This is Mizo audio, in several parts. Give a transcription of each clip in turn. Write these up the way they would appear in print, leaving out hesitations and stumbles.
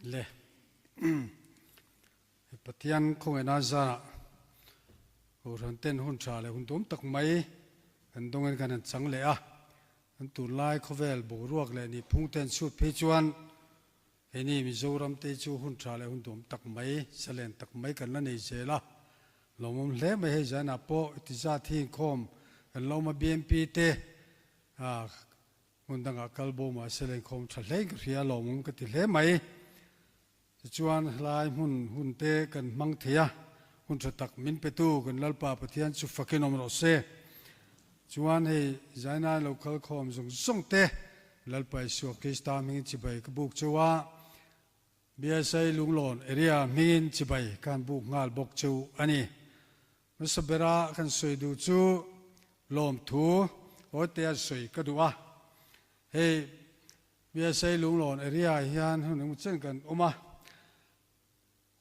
Le. Pathian khawngaihna zarah Kohhran ten hun tha leh hun tum tak mai kan dawngin kan han chang leh a. Kan tunlai khawvel boruak leh nihphung te an chhut phei chuan keini Mizoram te chu hun tha leh hun duam tak mai, salen tak mai kan la nei zel a. Lawmawm hle mai hei zanah pawh ti zat hi inkhawm kan la awm a BMP te hmun dangah kal bo mahse la inkhawm tha hle in ka hria lawmawm ka ti hle mai. Tichuan hlai hmun hun te kan hmang thei a, hun tha tak min petu kan Lalpa Pathian chu fakin awm rawh se. Chuan hei Zainai lo kal khawm zawng zawng te Lalpa Isua Krista hmingin chibai ka buk cheu a, BSA Lunglawn area hmingin chibai ka han buk nghal bawk cheu a ni. Hmasa bera kan sawi duh chu lawmthu Hawitea sawi ka duh a, hei BSA Lunglawn area ah hian hun engmaw chen kan awm a,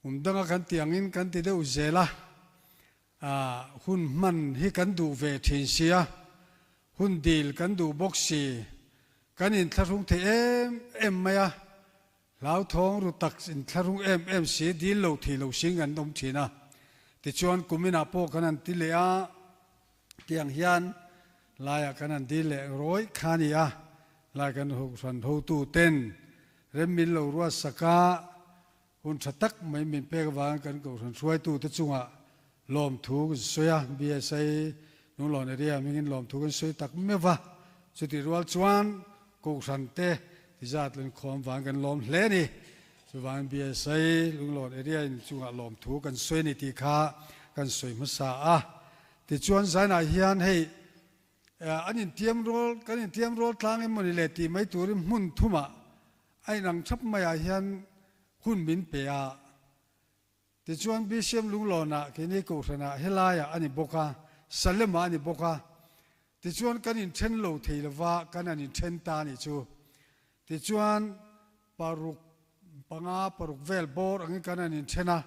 kum danga kan tih angin kan ti deuh zel a, hun hman hi kan duh ve thin sia, hun dil kan duh bawk si, kan inthlahrung thei em em mai a, Hlauthawng ru tak inthlahrung em em si dil lo thei lo sing an awm thin a. Tichuan kuminah pawh kan han ti leh a, tiang hian laiah kan han dil leh rawih kha a ni a, lai kan hran hotu ten rem min lo ruat sak a, hun tha tak mai min pek avangin kan kohhran hruaitu te chungah lawmthu kan sawi a, BSA Lunglawn area hmingin lawmthu kan sawi tak meuh va, chutih rual chuan Kohhran te tizat lun khawm vang kan lawm hle a ni. Chuvangin BSA Lunglawn area in chungah lawmthu kan sawi a ni tih kha kan sawi hmasa a. Tichuan zainah hian hei an intiam rual kan intiam rual tlang em mawni le tih mai turin hmun thumah a inang thap maiah hian hun min pe a. Tichuan BCM Lunglawnah keini Kohhranah helaiah a ni bawk a, Salemah a ni bawk a. Tichuan kan inthen lo thei lova kan han inthen ta a nih chu. Tichuan paruk panga paruk vel bawr angin kan han inthen a,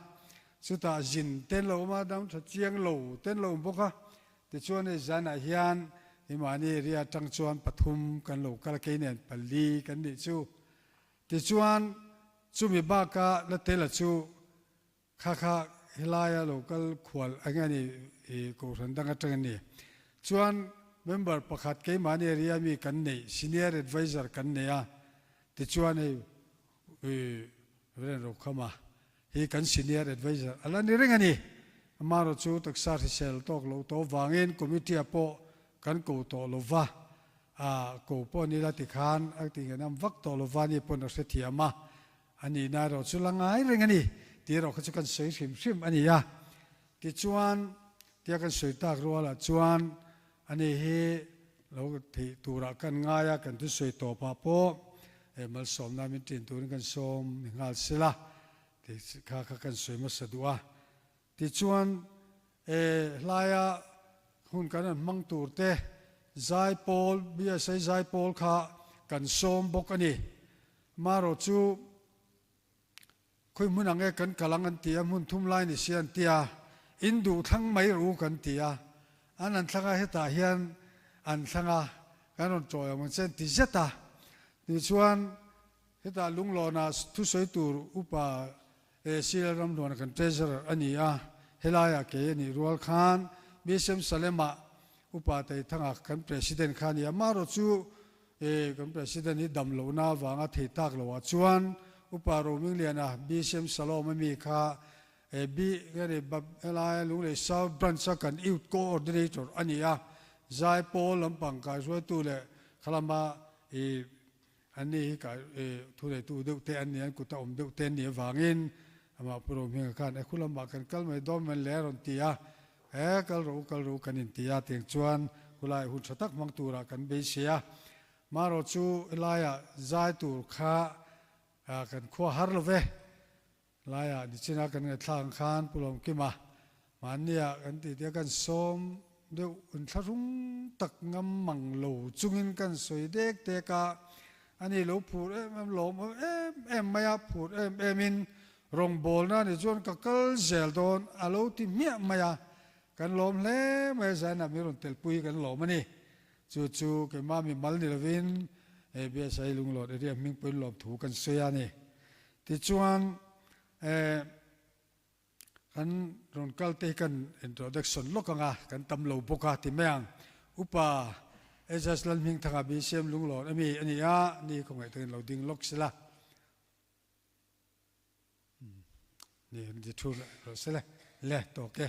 chutah zin ten lo awm a, dam tha chiang lo ten lo awm bawk a. Tichuan hei zanah hian Himani area atang chuan pathum kan lo kal a, kei nen pali kan nih chu. Tichuan chumi baka la tela chu Kha kha helaia lo kal khual eng a ni i Kohhran dang atang a ni. Chuan member pakhat keimahni area mi kan neih senior advisor kan nei a, tichuan hei i Reverend Rokhama hi kan senior advisor a la ni reng a ni. Amaherawh chu taksa hrisel tawk loh tawh vangin committee ah pawh kan ko tawh lo va, a ko pawh ni la tikhan a ti ngenam vak tawh lo va ni pawn a hrethiam a. A nihna erawh chu la ngai reng a ni tih erawh kha chu kan sawi hrim hrim a ni a. Tichuan, tia kan sawi tak rualah chuan ani hi lo theih turah kan ngai a, kan thusawi tawpah pawh he malsawmna min ṭin turin kan sawm ni nghal sela tih kha kha kan sawi hmasa duh a. Tichuan, he hlaia hun kan han hmang tur te Zaipawl, BSA Zaipawl kha kan sawm bawk a ni. Marawh chu khawi hmun ang e kan kal ang an ti a, hmun thum lai ni si an ti a, in duh thlang mai rawh u kan ti a, an an thlang a, hetah hian an thlang a, kan rawn tawi ang che an ti zet a. Tichuan hetah Lunglawnah thusawi tur upa Sila Ramhnuana kan treasurer a ni a, helaiah kei a nih rual khan BSM Salem-ah Upa Teithanga kan president kha a ni a, marawh chu kan president hi dam lohna avanga thei tak loah chuan Upa Romingliana BSM Salom a mi kha helaia Lunglei South Branch-a kan Youth Coordinator a ni a, Zaipawl lampang kaihruaitu leh khalama An ni hi ka thuneitu deuh te an ni, an kut a awm deuh te an nih avangin amah Pu Rohminga khan e khu lamah kan kal mai dawn men le a rawn ti a, he kal rawh u kal rawh u kan inti a, tiang chuan khulai hun tha tak hmang turah kan beisei a. Marawh chu helaiah zai tur kha kan khua har lo ve, laiah nichina kan ngaihthlak ang khan Pu Lawmkima mahniah kan tih tia kan sawm deuh inthlahrung tak ngam mang lo chungin kan sawi dek dek a, ani lo phur em em lawm em em mai a, phur em em in rawngbawlna ni chuan ka kal zel dawn a lo ti hmiah mai a, kan lawm hle mai a, zainah min rawn telpui kan lawm a ni. Chu chu keimah mi mal ni lovin he BSI Lunglawt area hming pawhin lawmthu kan sawi a ni. Tichuan eh kan rawn kal te hi kan introduction lawk anga kan tam lo bawk a ti mai ang. Upa Ejaz Lalhmingthanga BCM Lunglawn ami a ni a, ni khawngaih takin lo ding lawk sela. Ni di thu rawh sela le tawk e.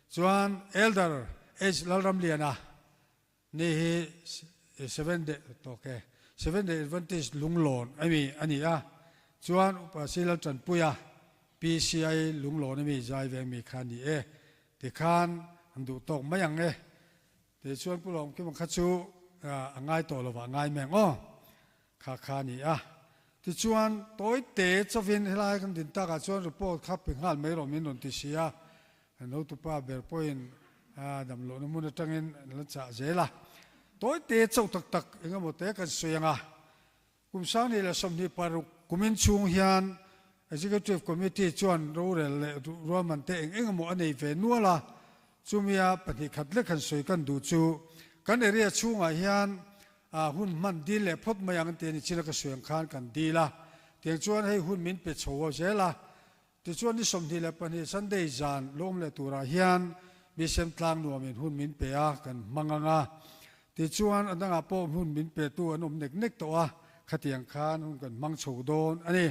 Chuan Elder H Lalramliana Ni hi Seven Day tawk e. Seven Day Adventist lunglawn ami a ni a, chuan Upa Silal Tanpuia PCI lunglawn ami zai veng mi kha ni e. Tikhan an duh tawk mai ang e. Tih chuan Pu Lawmkima kha chu a ngai tawh lovah ngai meng aw. Kha kha a ni a. Tichuan tawi te chawin helai kan din takah chuan report kha pe nghal mai rawh min rawn ti si a. Kan hotupa ber pawhin damlohna hmun atangin an la chah zel a. Tawi te chauh tak tak eng emaw te kan sawi ang a. Kum 2026 kumin chhung hian Executive Committee chuan rorel leh ruahman te eng eng emaw a nei ve nual a. Chumia pahnihkhat lek han sawi kan duh chu kan area chhungah hian A hun hman dil leh phawt mai ang tih a ni chin a ka sawi ang khan kan dil a, tiang chuan hei hun min pe chho a zel a, tichuan ni 22 Sunday zan lawm leh turah hian Mission tlang nuamin hun min pe a kan hmang ang a, tichuan a dangah pawh hun min pe tu an awm nek nek tawh a, khatiang khan hun kan hmang chho dawn a ni.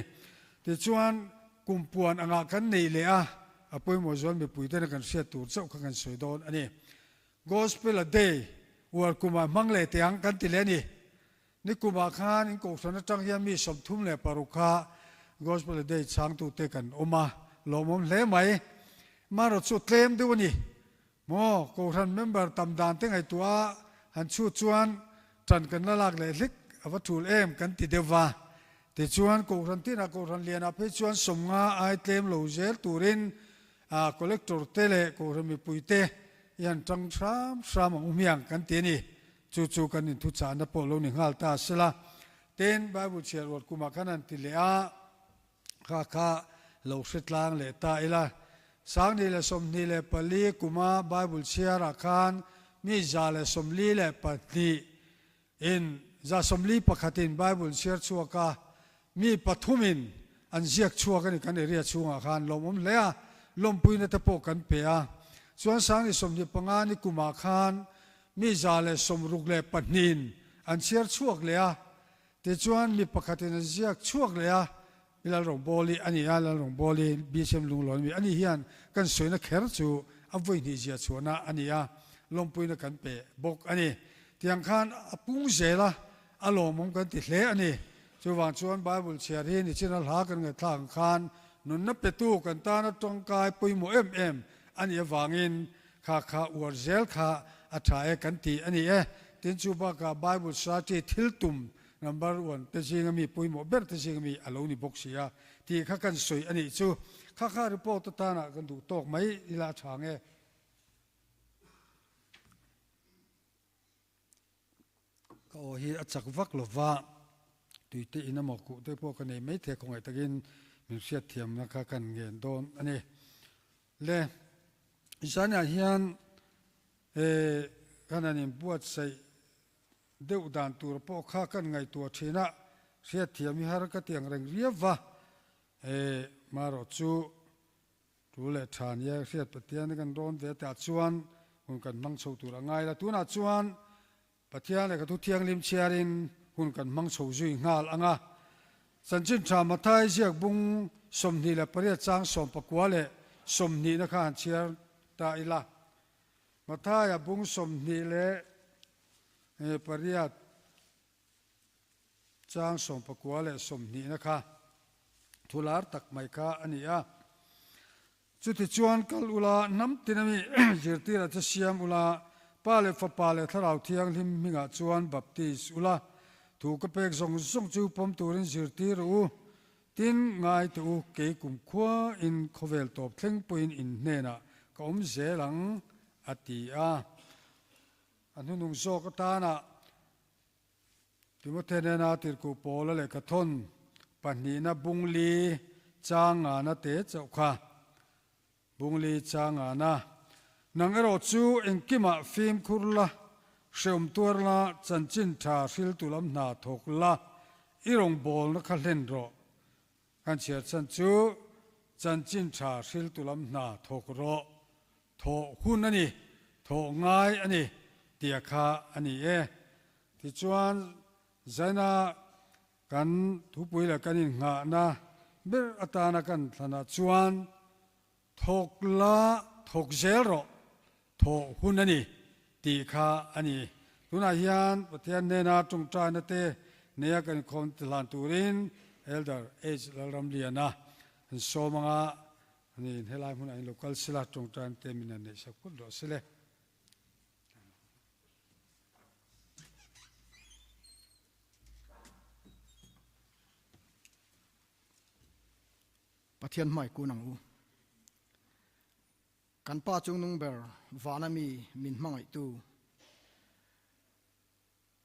Tichuan kum puan angah kan neih leh a, a pawimawh zual mipui tena kan hriat tur chauh kha kan sawi dawn a ni. Gospel a day uar kumah hmang leh teh ang kan ti leh a ni. Ni kumah khan in kohhran atang hian mi 36 kha Gospel a day chhangtute kan awm a, lawmawm hle mai. Marawh chu tlem deuh a ni. Maw, kohhran member tam dan te ngaihtuah a han chhut chuan tan kan la lak leh hlik a va tul em kan ti deuh va. Tichuan kohhran tinah kohhran lianah phei chuan 50 ai tlem lo zel turin a collector te leh kohhran mipui te i han tang hram hram ang u hmiang kan ti a ni. Chu chu kan inthuchahna pawh lo ni nghal ta sela. Tin, Bible chhiar ruat kumah khan han ti leh a, kha kha lo hre tlang leh ta ila. 2024 kuma Bible chhiarah khan mi 142 in 141 in Bible chhiar chhuak a, mi pathumin an ziak chhuak a ni kan area chhungah khan lawmawm hle a, lawmpuina te pawh kan pe a. Chuan 2025 ni kumah khan mi 162 in an chhiar chhuak leh a, tichuan mi pakhatin an ziak chhuak leh a, Mi Lalrawngbawli a ni a, Lalrawngbawli BCM Lunglawn mi a ni hian kan sawina kher chu a vawi hnih zia chhuahna a ni a, lawmpuina kan pe bawk a ni. Tiang khan a pung zel a, a lawmawm kan ti hle a ni. Chuvang chuan Bible chhiar hi nichina hla kan ngaihthlak ang khan nunna petu kan tana tawngkai pawimawh em em a nih avangin kha kha uar zel kha a tha e kan ti a ni e. Tin chu bakah Bible Society thil tum Number one te zinga mi pawimawh ber te zinga mi a lo ni bawk si a tih kha kan sawi a nih chu. Kha kha report atana kan duh tawk mai ila a tha nge. Ka aw hi a chak vak lova tuite in emaw kuh te pawh ka nei mai thei khawngaih takin min hriatthiamna kha kan ngen dawn a ni. Le zaniah hian kan han inbuatsaih Deuh dan tur pawh kha kan ngaihtuah thin a, hriatthiam hi har ka ti ang reng riau va. E, marawh chu tu leh tha nia hriat Pathian kan rawn ve tah chuan hun kan hmang chho tur a ngai la. Tunah chuan Pathian lehkha thu thianghlim chhiarin hun kan hmang chho zui nghal ang a. Chanchin tha Mathai ziak bung 28 chang 19 leh 20 na kha han chhiar ta ila. Mathaia bung 28 chang 19 leh 20 na kha thular tak mai kha a ni a. Chutichuan kal ula hnam tina mi zirtira che siam ula, Pa leh Fapa leh Thlarau Thianghlim hmingah chuan baptis ula, thu ka pek zawng zawng chu pawm turin zirtir u. Tin, ngai teh u, kei kumkhua in khawvel tawp thleng pawhin in hnenah ka awm zel ang, a ti a. A hnunung zawk atana Timothy nena tirhkuh Paula lehkha thawn pahnihna bungli chang ngana te chauh kha. Bungli chang ngana. Nang erawh chu engkimah fimkhur la, hreawm tuar la, chanchin tha hriltu lam hna thawk la, i rawngbawlna kha hlen rawh. Kan chhiar chhan chu chanchin tha hriltu lam hna thawk rawh, thawh hun a ni, thawh ngai a ni tia kha a ni e. Tichuan Zaina kan thupui leh kan innghahna ber atana kan thlanah chuan Thawk la thawk zel rawh, thawh hun a ni tih kha a ni. Tunah hian Pathian hnena tawngtaina te neia kan inkhawm ti hlan turin Elder H. Lalramliana an sawm anga ani helai hmunah in lo kal sila tawngtaina te min han neihsak phawt rawh sile. Pathian hmai kun ang u. Kan Pa chungnung ber vana mi min hmangaihtu.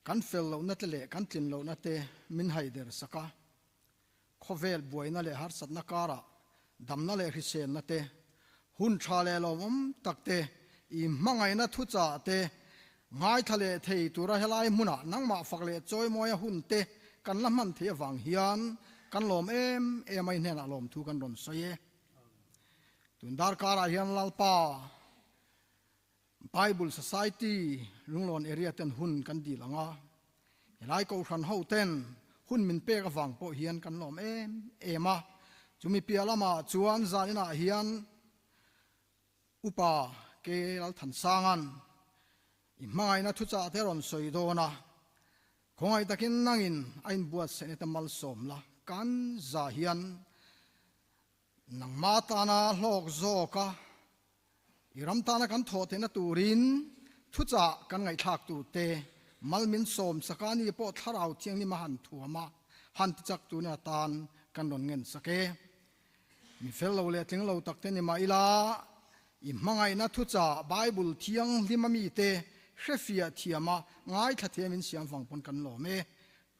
Kan fel lohna te leh kan tlin lohna te min haider sak a. Khawvel buaina leh harsatna karah damna leh hriselna te, hun tha leh lawmawm tak te, i hmangaihna thuchah te ngaithla leh thei tura helai hmunah nangmah fak leh chawimawia hun te kan la hman theih avang hian kan lawm em em a, i hnenah lawmthu kan rawn sawi e. Tun darkarah hian Lalpa Bible Society Lunglawn Area ten hun kan dil ang a, helai Kohhran ho ten hun min pek avang pawh hian kan lawm em em a, chumi piah lamah chuan zaninah hian Upa Ke Lalthansanga'n i hmangaihna thuchah te rawn sawi dawn a, khawngaih takin nangin a inbuatsaihna te malsawm la, kan za hian nangmah tana hlawk zawk a, i ram tana kan thawh theihna turin thuchah kan ngaihthlak tur te mal min sawm sak a, ni pawh thlarau thianghlim a han thuam a, han tichak turin atan kan rawn ngen sak e. Mi fel lo leh tling lo tak te ni mah ila, i hmangaihna thuchah Bible thianghlim a mite hrefiah thiam a, ngaithla thiam in siam vang pawn kan lawm e.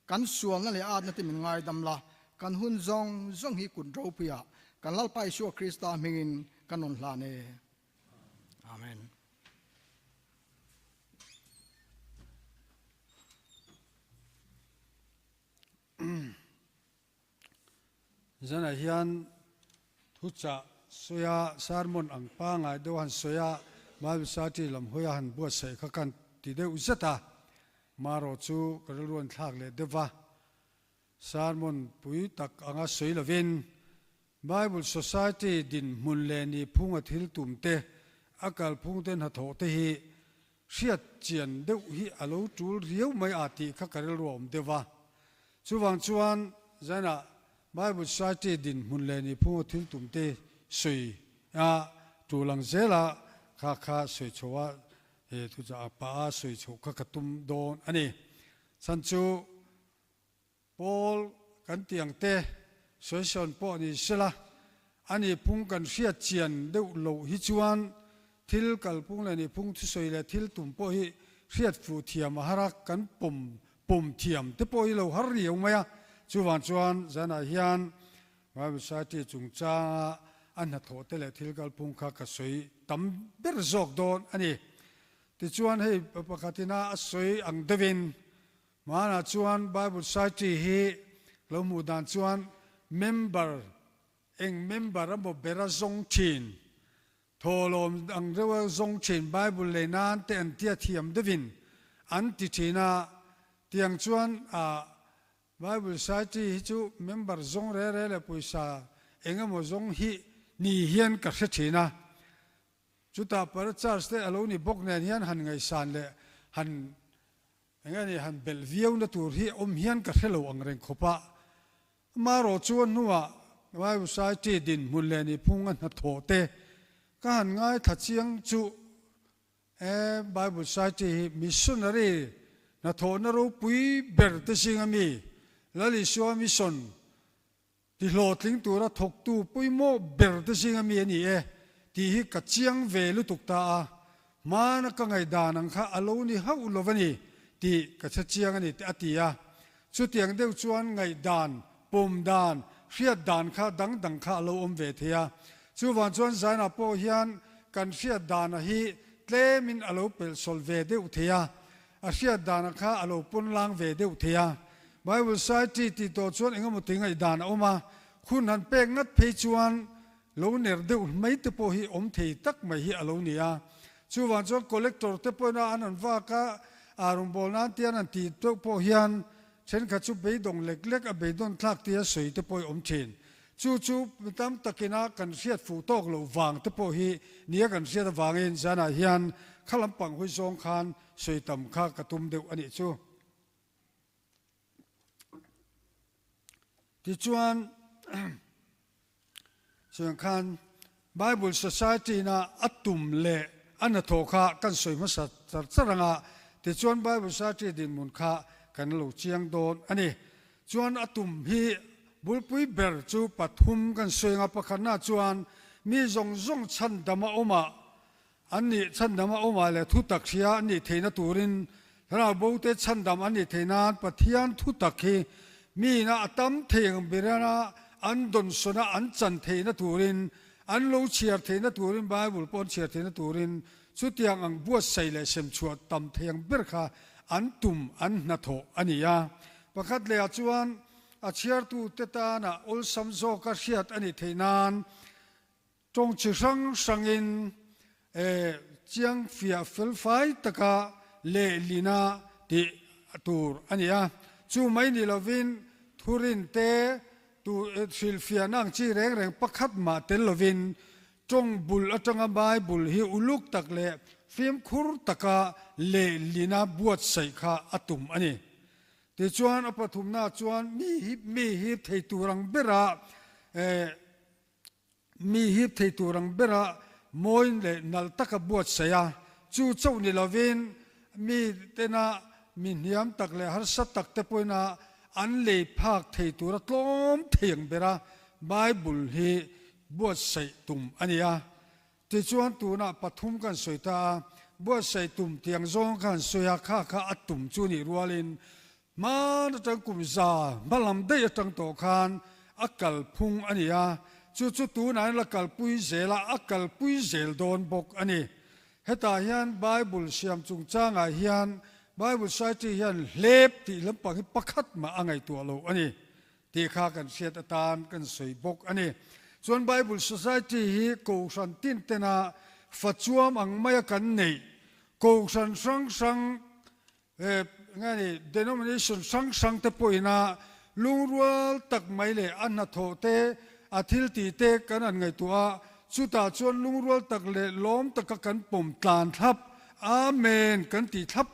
Kan sualna leh atna te min ngaidam la, kan hun zawng zawng hi kut ropuiah kan Lalpa Isua Krista hmingin kan rawn hlan e. Amen. Zanah hian thuchah sawi a, sermon ang pangai deuh a han sawi a, Bible Society lam hawi a han buatsaih kha kan ti deuh zet a, marawh chu ka rilru an thlak leh deuh va, sermon pui tak anga sawi lovin Bible Society dinhmun leh nihphunga thil tum te, a kalphung te hnathawh te hi Hriat chian deuh hi a lo tul riau mai a tih kha ka rilru a awm deuh va. Chuvang chuan zainah Bible Society dinhmun leh nihphunga thil tum te sawi a tul ang zel a, kha kha sawi chho a, he thuchah a pah a sawi chhoh kha ka tum dawn a ni. Chhan chu Paul kan tih ang te sawisawn pawh ni sela, a nihphung kan hriat chian deuh loh hi chuan thil kalphung leh nihphung thusawi leh thil tum pawh hi hriat fuh thiam a har a, kan pawm pawm thiam te pawh hi lo har riau mai a. Chuvang chuan zanah hian Bible Society chungchanga a hnathawh te leh thil kalphung kha ka sawi tam ber zawk dawn a ni. Tichuan hei pakhatina a sawi ang deuhin Hmanah chuan Bible Society hi lo hmuh dan chuan member eng member a maw ber a zawng thin, thawhlawm ang deuh a zawng thin Bible lei nan te an tia thiam deuhin an ti thin a, tiang chuan ah Bible Society hi chu member zawng re re leh pawisa eng emaw zawng hi ni hian ka hre thin a, chutah para charge te a lo ni bawk nen hian han ngaihsan leh han Eng nge ni han belh viau na tur hi awm hian ka hre lo ang reng khawp a. Amaherawh chu a hnuah Bible Society dinhmun leh nihphung a hnathawh te ka han ngaithla chiang chu e Bible Society hi missionary hnathawhna ropui ber te zinga mi Lal Isua mission Ti hlawhtling tura thawktu pawimawh ber te zinga mi a ni e tih hi ka chiang ve lutuk ta a, hmana ka ngaihdan ang kha a lo ni hauh lo a ni tih ka hre chiang a ni a ti a. Chutiang deuh chuan ngaihdan, pawm dan, hriat dan kha dang dang kha a lo awm ve thei a. Chuvang chuan Zainah pawh hian kan hriat dana hi tlemin a lo pelhsawlh ve deuh thei a, A hriat dana kha a lo pawn lang ve deuh thei a. Bible Society tih tawh chuan engemaw ti ngaihdan a awm a. Hun han pek ngat phei chuan lo ner deuh mai te pawh hi awm thei tak mai hi a lo ni a. Chuvang chuan collector te pawhin a an han vak a, aa rawngbâwl nan te an han tih deuh pawh hian thenkhat chu beidawng lek lek a beidawn thlak tia sawi te pawh hi awm thin. Chu chu mi tam takina kan hriat fuh tawk loh vang te pawh hi nia kan hriat avangin zanah hian kha lampang hawi zawng khan sawi tam kha ka tum deuh a nih chu. Tichuan, chuan khan Bible Society-na a tum leh a hnathawh kha kan sawi hmasa char char ang a, tichuan Bible Society dinhmun kha kan lo chiang dawn a ni. Chuan a tum hi bulpui ber chu pathum kan sawi ang a, pakhatna chuan mi zawng zawng chhandama awmah An nih chhandam a awmah leh thutak hria an nih theihna turin thlarau bote chhandam an nih theih nan Pathian thutak hi miina a tam thei ang berana an dawnsawna an chan theihna turin an lo chhiar theihna turin Bible pawh an chhiar theihna turin chutiang ang buatsaih leh semchhuah tam thei ang ber kha an tum an hnathawh a ni a. Pakhat lehah chuan a chhiartute tana awlsam zawka hriat a nih theih nan Tawng chi hrang hrangin chiang fiah felfai taka lehlina tih tur a ni a. Chu mai ni lovin thurin te tu hrilhfiahna ang chi reng reng pakhat mah tel lovin tawng bul atanga Bible hi uluk tak leh fimkhur taka lehlina buatsaih kha a tum a ni. Tichuan a pathumna chuan mi hi mi hip thei tur ang bera Mi hip thei tur ang bera mawi leh nalh taka buatsaih a, chu chauh ni lovin mi tena mi hniam tak leh harsa tak te pawhin a an lei phak thei tura tlawm thei ang bera Bible hi buatsaih tum a ni a. Tichuan tunah pathum kan sawi ta a, buatsaih tum tiang zawng kha an sawi a, kha kha a tum chu nih rualin Hmaan atang kum za hmalam daih atang tawh khan a kalphung a ni a, chu chu tunah hian la kalpui zel a, a kalpui zel dawn bawk a ni. Hetah hian Bible siam chungchangah hian Bible Society hian hlep tih lampang hi pakhat mah a ngaihtuah lo a ni tih kha kan hriat atan kan sawi bawk a ni. Chuan Bible Society hi Kohhran tin tena fachuam ang maia kan neih Kohhran hrang hrang He nge ni denomination hrang hrang te pawhin a lungrual tak mai leh a hnathawh te, a thil tih te kan han ngaihtuah a, chutah chuan lungrual tak leh lawm taka kan pawm tlan thlap, Amen kan tih thlap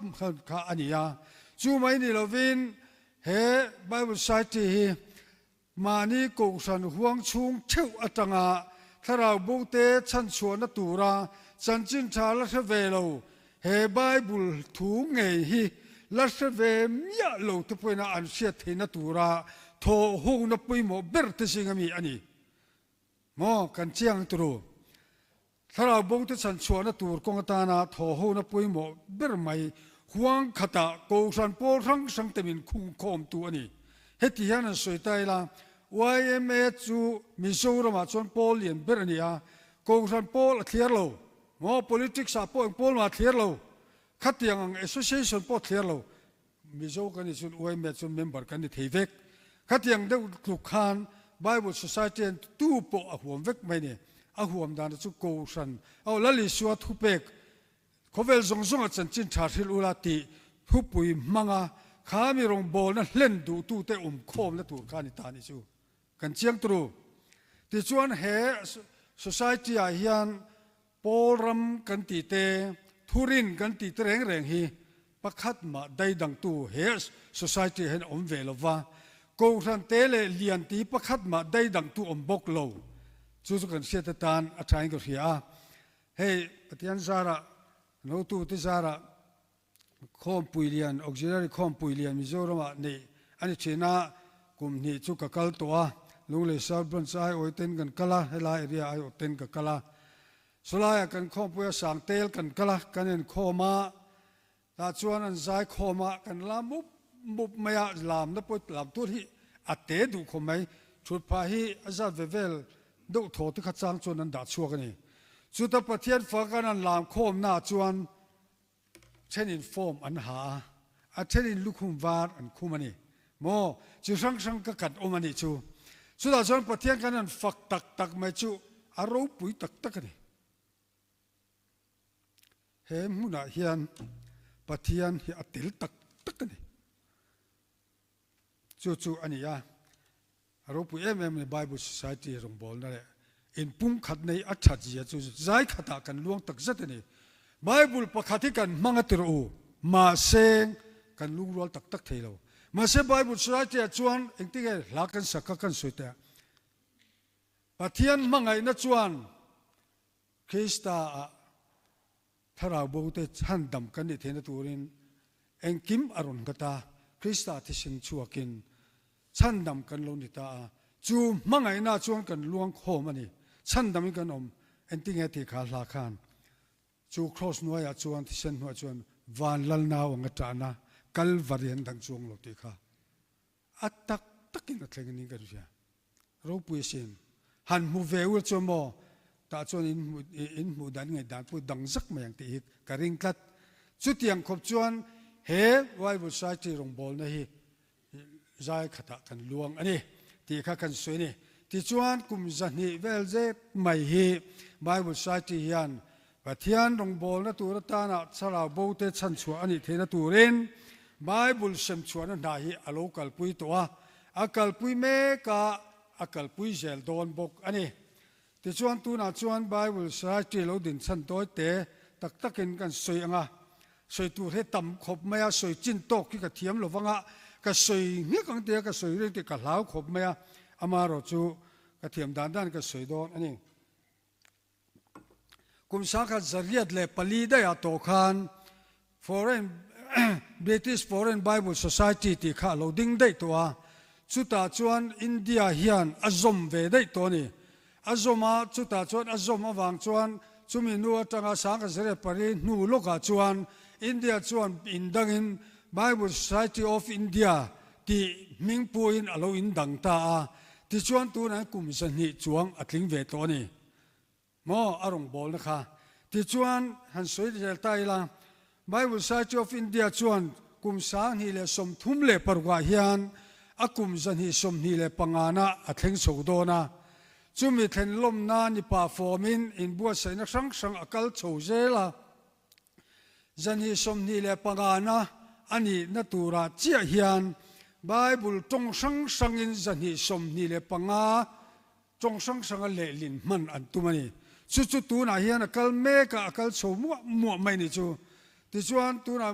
kha a ni a. Chu mai ni lovin he Bible Society hi Mahni kohhran huang chhung theuh atanga thlarau bote chhanchhuahna tura chanchin tha la hre ve lo, he Bible thu ngei hi la hre ve miah lo te pawhin an hriat theihna tura thawhhawkna pawimawh ber te zinga mi a ni maw? Kan chiang turu. Thlarau bote chhanchhuahna tur kawng atana thawhhona pawimawh ber mai huang khatah Kohhran pawl hrang hrang te min khungkhawmtu a ni. Heti hian an sawi ta ila, yma chu Mizoramah chuan pawl lian ber a ni a, Kohhran pawl a thliar lo, maw politics ah pawh eng pawl mah a thliar lo, khatiang ang association pawh a thliar lo, Mizo kan nih chuan yma chuan member kan ni thei vek. Khatiang deuh tluk khan Bible Society hian tu pawh a huam vek mai ni. A huam dana chu Kohhran aw Lal Isua thupek khawvel zawng zawnga chanchin tha hrilh ula tih thupui hmanga kha mi rawngbawlna hlen duhtute awmkhawmna tur kha a ni ta ni chu. Kan chiang turu. Tichuan he society ah hian Pawl ram kan tih te, thurin kan tih te reng reng hi pakhat mah daidangtu he society ah hian a awm ve lo va, Kohhran te leh lian ti pakhat mah daidangtu awm bawk lo. Chu chu kan hriat atan a thain ka hria a. Hei Pathian zarah, an hotute zarah Khawmpui lian, Auxiliary Khawmpui lian Mizoramah neih a ni thin a, kum hnih chu ka kal tawh a, Lunglei South Branch aiawih ten kan kal a, helai area aiawh ten ka kal a. Sawlaiah kan khawmpui a sang tel kan kal a, kan inkhawm a, tah chuan an zai khawm a, kan lam mup mup mai a, lamna pawh lam tur hi a te duh khawp mai, thut phah hi a zat ve vel deuh thaw te kha chang chuan an dah chhuak a ni. Chuta Pathian fak an an lam khawmnaah chuan Thenin form an ha a, a thenin lukhum var an khum a ni maw? Chi hrang hrang ka kat awm a nih chu. Chutah chuan Pathian kan han fak tak tak mai chu a ropui tak tak a ni. He hmunah hian Pathian hi a tel tak tak a ni. Chu chu a ni a, a ropui em em a ni Bible Society rawngbawlna leh inpumkhat nei a that zia chu zai khatah kan luang tak zet a ni. Bible pakhat hi kan hmang a ti rawh u, mahse kan lungrual tak tak thei lo. Mahse Bible Society ah chuan engtinge hla kan sak kha kan sawi teh a, Pathian hmangaihna chuan Krista ah Thlarau bo te chhandam kan nih theihna turin engkim a rawn nghat a, Krista thisen chhuakin chhandam kan lo ni ta a, chu hmangaihna chuan kan luang khawm a ni, chhandamin kan awm, engtinge tih kha hla khan chu kraws hnuaiah chuan thisen hnuaiah chuan van lal nau anga ṭahna Kalvari an dang chuang lo tih kha a tak takin a thleng a niin ka hria. Ropui asin. Han hmu ve ul chuan maw tah chuan in hmu in hmuh dan ngaihdan pawh dang zak mai ang tih hi ka ring tlat. Chutiang khawp chuan he Bible Society rawngbawlna hi zai khatah kan luang a ni tih kha kan sawi a ni. Tichuan kum zahnih vel zet mai hi Bible Society hian Pathian rawngbawlna tur atana thlarau bote chhanchhuah a nih theihna turin Bible semchhuahna hna hi a lo kalpui tawh a, a kalpui mek a, a kalpui zel dawn bawk a ni. Tichuan tunah chuan Bible Society lo din chhan tawi te tak takin kan sawi ang a, sawi tur hi tam khawp mai a, sawi chin tawk hi ka thiam lo vang a, ka sawi nghek ang tia ka sawi reng tih ka hlau khawp mai a, amaherawhchu ka thiam dan dan ka sawi dawn a ni. Kum 1804 daihah tawh khan Foreign British Foreign Bible Society tih kha a lo ding daih tawh a, chutah chuan India hian a zawm ve daih tawh a ni. A zawm a, chutah chuan a zawm avang chuan chumi hnu atanga 1804 hnu lawkah chuan India chuan indangin Bible Society of India tih hming puhin a lo indang ta a, tichuan tunah kum 200 chuang a tling ve tawh a ni. Maw a rawngbawlna kha? Tichuan han sawi zel ta ila, Bible Society of India chuan kum 2036 ah hian a kum 225 na a thleng chho dawn a. Chumi thlen lawmna ni pah fawmin inbuatsaihna hrang hrang a kal chho zel a. 225 na a nihna turah chiah hian Bible tawng hrang hrangin 225 Tawng hrang hranga lehlin hman an tum a ni. Chu chu tunah hian a kal mek a, a kal chho muah muah mai ni chu. Tichuan tunah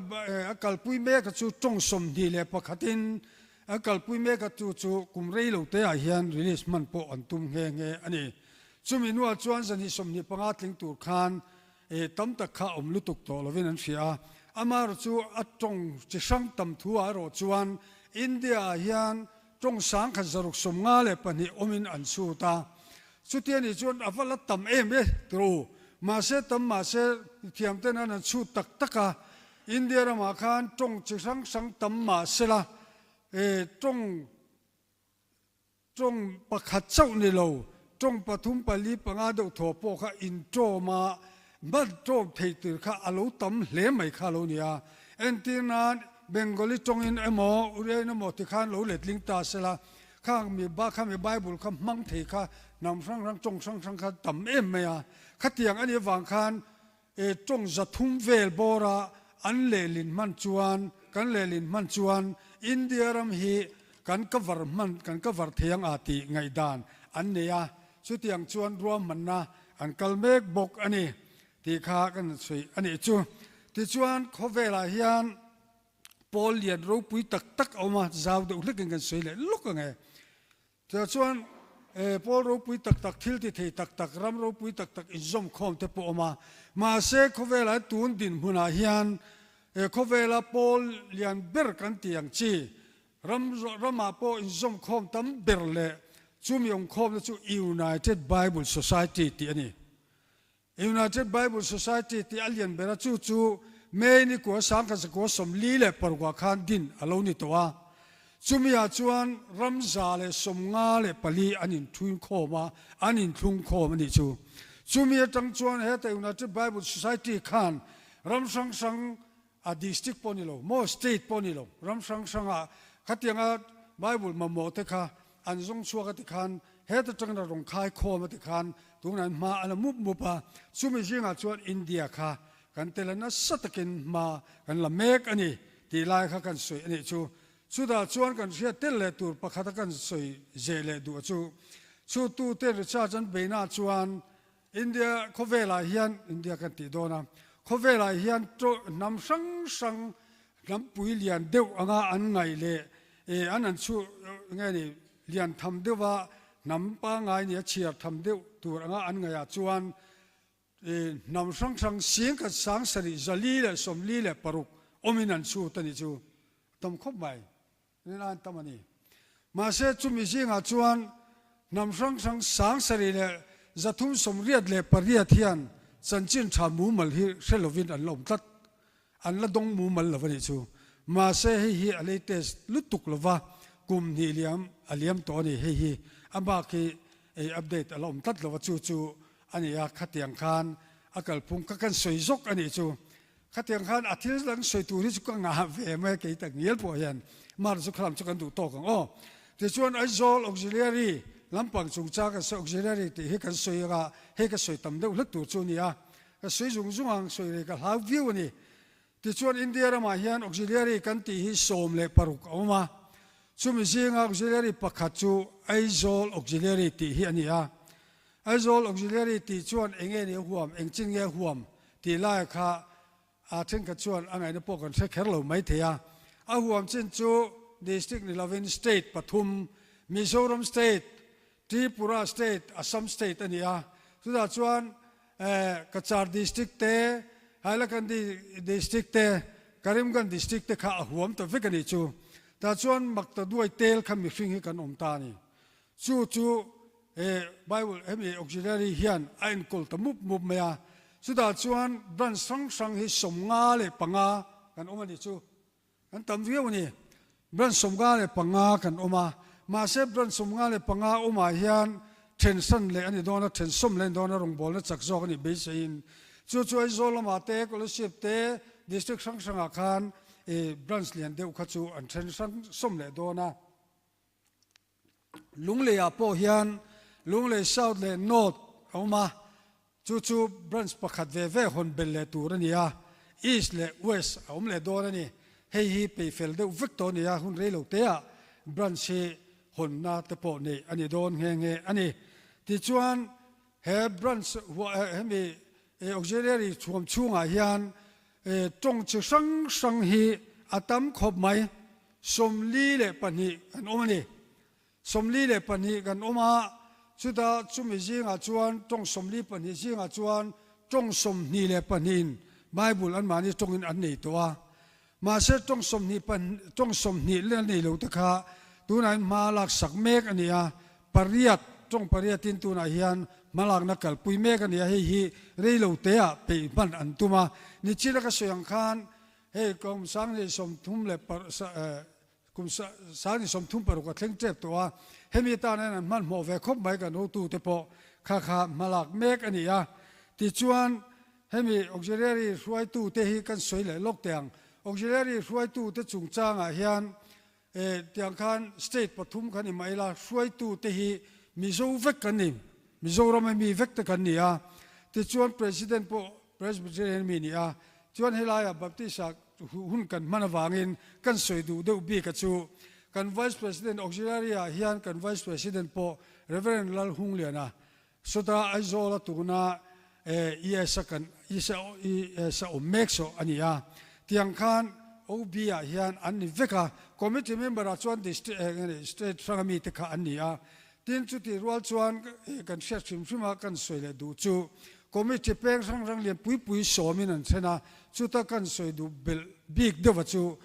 a kalpui mek a chu tawng 21 in a kalpui mek a chu chu kum rei lo te ah hian release hman pawh an tum nghe nghe a ni. Chumi hnuah chuan 225 tling tur khan tam tak kha awm lutuk tawh lovin an hria a. Amaherawhchu chu a tawng chi hrang tam thu ah erawh chuan India ah hian Tawng 1652 awmin an chhut a, chutia nih chuan a va la tam em e tiro u. Mahse tam mahse thiam ten an han chhut tak tak a, India ramah khan tawng chi hrang hrang tam mahse la e tawng tawng pakhat chauh ni lo tawng pathum pali panga deuh thaw pawh kha intawm a hman tawm thei tir kha a lo tam hle mai kha a lo ni a. Entir nan Bengali tawngin emaw Uriain emaw ti khan lo letling ta sela, khang mi ba kha mi Bible kha hmang thei kha hnam hrang hrang tawng hrang hrang kha tam em mai a. Khatiang a nih avang khan e tawng 300 vel bawra an lehlin hman chuan kan lehlin hman chuan India ram hi kan cover hman kan cover thei ang a tih ngaihdan an nei a. Chutiang chuan ruahmanna an kal mek bawk a ni tih kha kan sawi a nih chu. Tichuan khawvelah hian pawl lian ropui tak tak a awm a, zau deuh hlekin kan sawi leh lawk ang e. Tichuan pawl ropui tak tak, thil ti thei tak tak, ram ropui tak tak inzawm khawm te pawh a awm a. Mahse khawvelah tun dinhmunah hian khawvela pawl lian ber kan tih ang chi Ram ramah pawh inzawmkhawm tam ber leh chumi awmkhawmna chu United Bible Society tih a ni. United Bible Society tih a lian ber a, chu chu May ni kua 1946 ah khan din a lo ni tawh a. Chumi-ah chuan ram 154 an inthuinkhawm a, an inthlungkhawm a nih chu. Chumi atang chuan heta United Bible Society khan ram hrang hrang A district pawh ni lo maw, state pawh ni lo, ram hrang hrangah khatianga Bible mamawh te kha an zawng chhuak a ti khan heta tangin a rawn khai khawm a ti khan tunah hian hma a la mup mup a, chumi zingah chuan India kha kan tel a nasa takin hma kan la mek a ni tih lai kha kan sawi a nih chu. Chutah chuan kan hriat tel leh tur pakhata kan sawi zeh leh duh a chu. Chhuttu te research an beihnaah chuan India khawvelah hian India kan tih dawn a, khawvelah hian hnam hrang hrang hnampui lian deuh anga an ngaih leh an an chhu nge ni lian tham deuha hnam pangngai nia chhiar tham deuh tur anga an ngaihah chuan hnam hrang hrang sing khat sang sarih 446 awmin an chhut a nih chu a tam khawp mai. Rin an tam a ni. Mahse chumi zingah chuan hnam hrang hrang 7388 hian chanchin tha mumal hi hre lovin an la awm tlat. An la dawng mumal lo a nih chu. Mahse hei hi a latest lutuk lova kum hnih liam a liam tawh a ni. Hei hi a bak hi ei update a la awm tlat lova chu chu a ni a, khatiang khan a kalphung kha kan sawi zawk a nih chu. Khatiang khan a thil dang sawi tur hi chu ka ngah ve mai a, kei tak ngial pawh hian mar chu khalam chu kan duh tawk ang aw. Tichuan Aizawl Auxiliary lampang chungchang kan sawi Auxiliary tih hi kan sawi anga hei ka sawi tam deuh hlet tur chu a ni a, ka sawi zung zung ang sawi rei ka hlau viau a ni. Tichuan India ramah hian Auxiliary kan tih hi 16 a awm a, chumi zinga Auxiliary pakhat chu Aizawl Auxiliary tih hi a ni a. Aizawl Auxiliary tih chuan eng nge ni a huam, eng chin nge a huam tih lai kha a thenkhat chuan a ngaihna pawh kan hre kher lo mai thei a. A huam chin chu District ni lovin State pathum, Mizoram State, Tripura State, Assam State a ni a. Chutah chuan Cachar District te, Hailakandi District te, Karimganj District te kha a huam ta vek a nih chu. Tah chuan Maktaduai tel kha mihring hi kan awm ta a ni. Chu chu he Bible hemi auxiliary hian a enkawl ta mup mup mai a, chutah chuan branch hrang hrang hi 55 kan awm a ni chu, kan tam viau a ni. Branch 55 kan awm a, mahse branch 55 awmah hian then hran leh a ni dawn a, then sawm leh a ni dawn a, rawngbawlna chak zawk a nih beiseiin chu chu Aizawl lamah te, Kolasib te, district hrang hrangah khan branch lian deuh kha chu an then hrang sawm leh dawn a. Lungleiah pawh hian Lunglei South leh North a awm a, chu chu branch pakhat ve ve hawn bel leh tur a ni a, East leh West a awm leh dawn a ni. Hei hi peihfel deuh vek tawh a ni a, hun rei lo teah branch hi hawnna te pawh neih a ni dawn nghe nghe a ni. Tichuan he branch hemi auxiliary chhuam chhungah hian tawng chi hrang hrang hi a tam khawp mai. 42 kan awm a ni. 42 kan awm a, chuta chumi zingah chuan tawng 42 zingah chuan tawng 22in Bible anmahni tawngin an nei tawh a. Mahse tawng sawmhnih tawng 20 la nei lo te kha tunah hian hma laksak mek a ni a, pariat tawng pariatin tunah hian hmalakna kalpui mek a ni a, hei hi rei lo teah peih hman an tum a. Nichina ka sawi ang khan Hei kum sangni sawmthum leh kum sangni sawmthum paruk a thleng tep tawh a, hemi tan hian an hmanhmawh ve khawp mai kan hotute pawh kha kha hmalak mek a ni a. Tichuan hemi auxiliary hruaitute hi kan sawi leh lawk teh ang. Auxiliary hruaitute chungchangah hian tiang khan state pathum kha ni mah ila hruaitute hi Mizo vek kan ni, Mizoram a mi vek te kan ni a. Tichuan President pawh Presbyterian mi ni a, chuan helaiah Baptist ah hun kan hman avangin kan sawi duh deuh bik a chu kan Vice President Auxiliary ah hian kan Vice President pawh Rev. Lalhungliana sawta Aizawl a tuna ES a kan ES a awm mek sawh a ni a, tiang khan OB ah hian an ni vek a, Committee member ah chuan District State hranga mite kha an ni a, Tin, chutih rual chuan kan hriat hrim hrim a, kan sawi leh duh chu Committee peng hrang hrang lian pui pui sawmin an then a, chuta kan sawi duh belh bik deuh a chu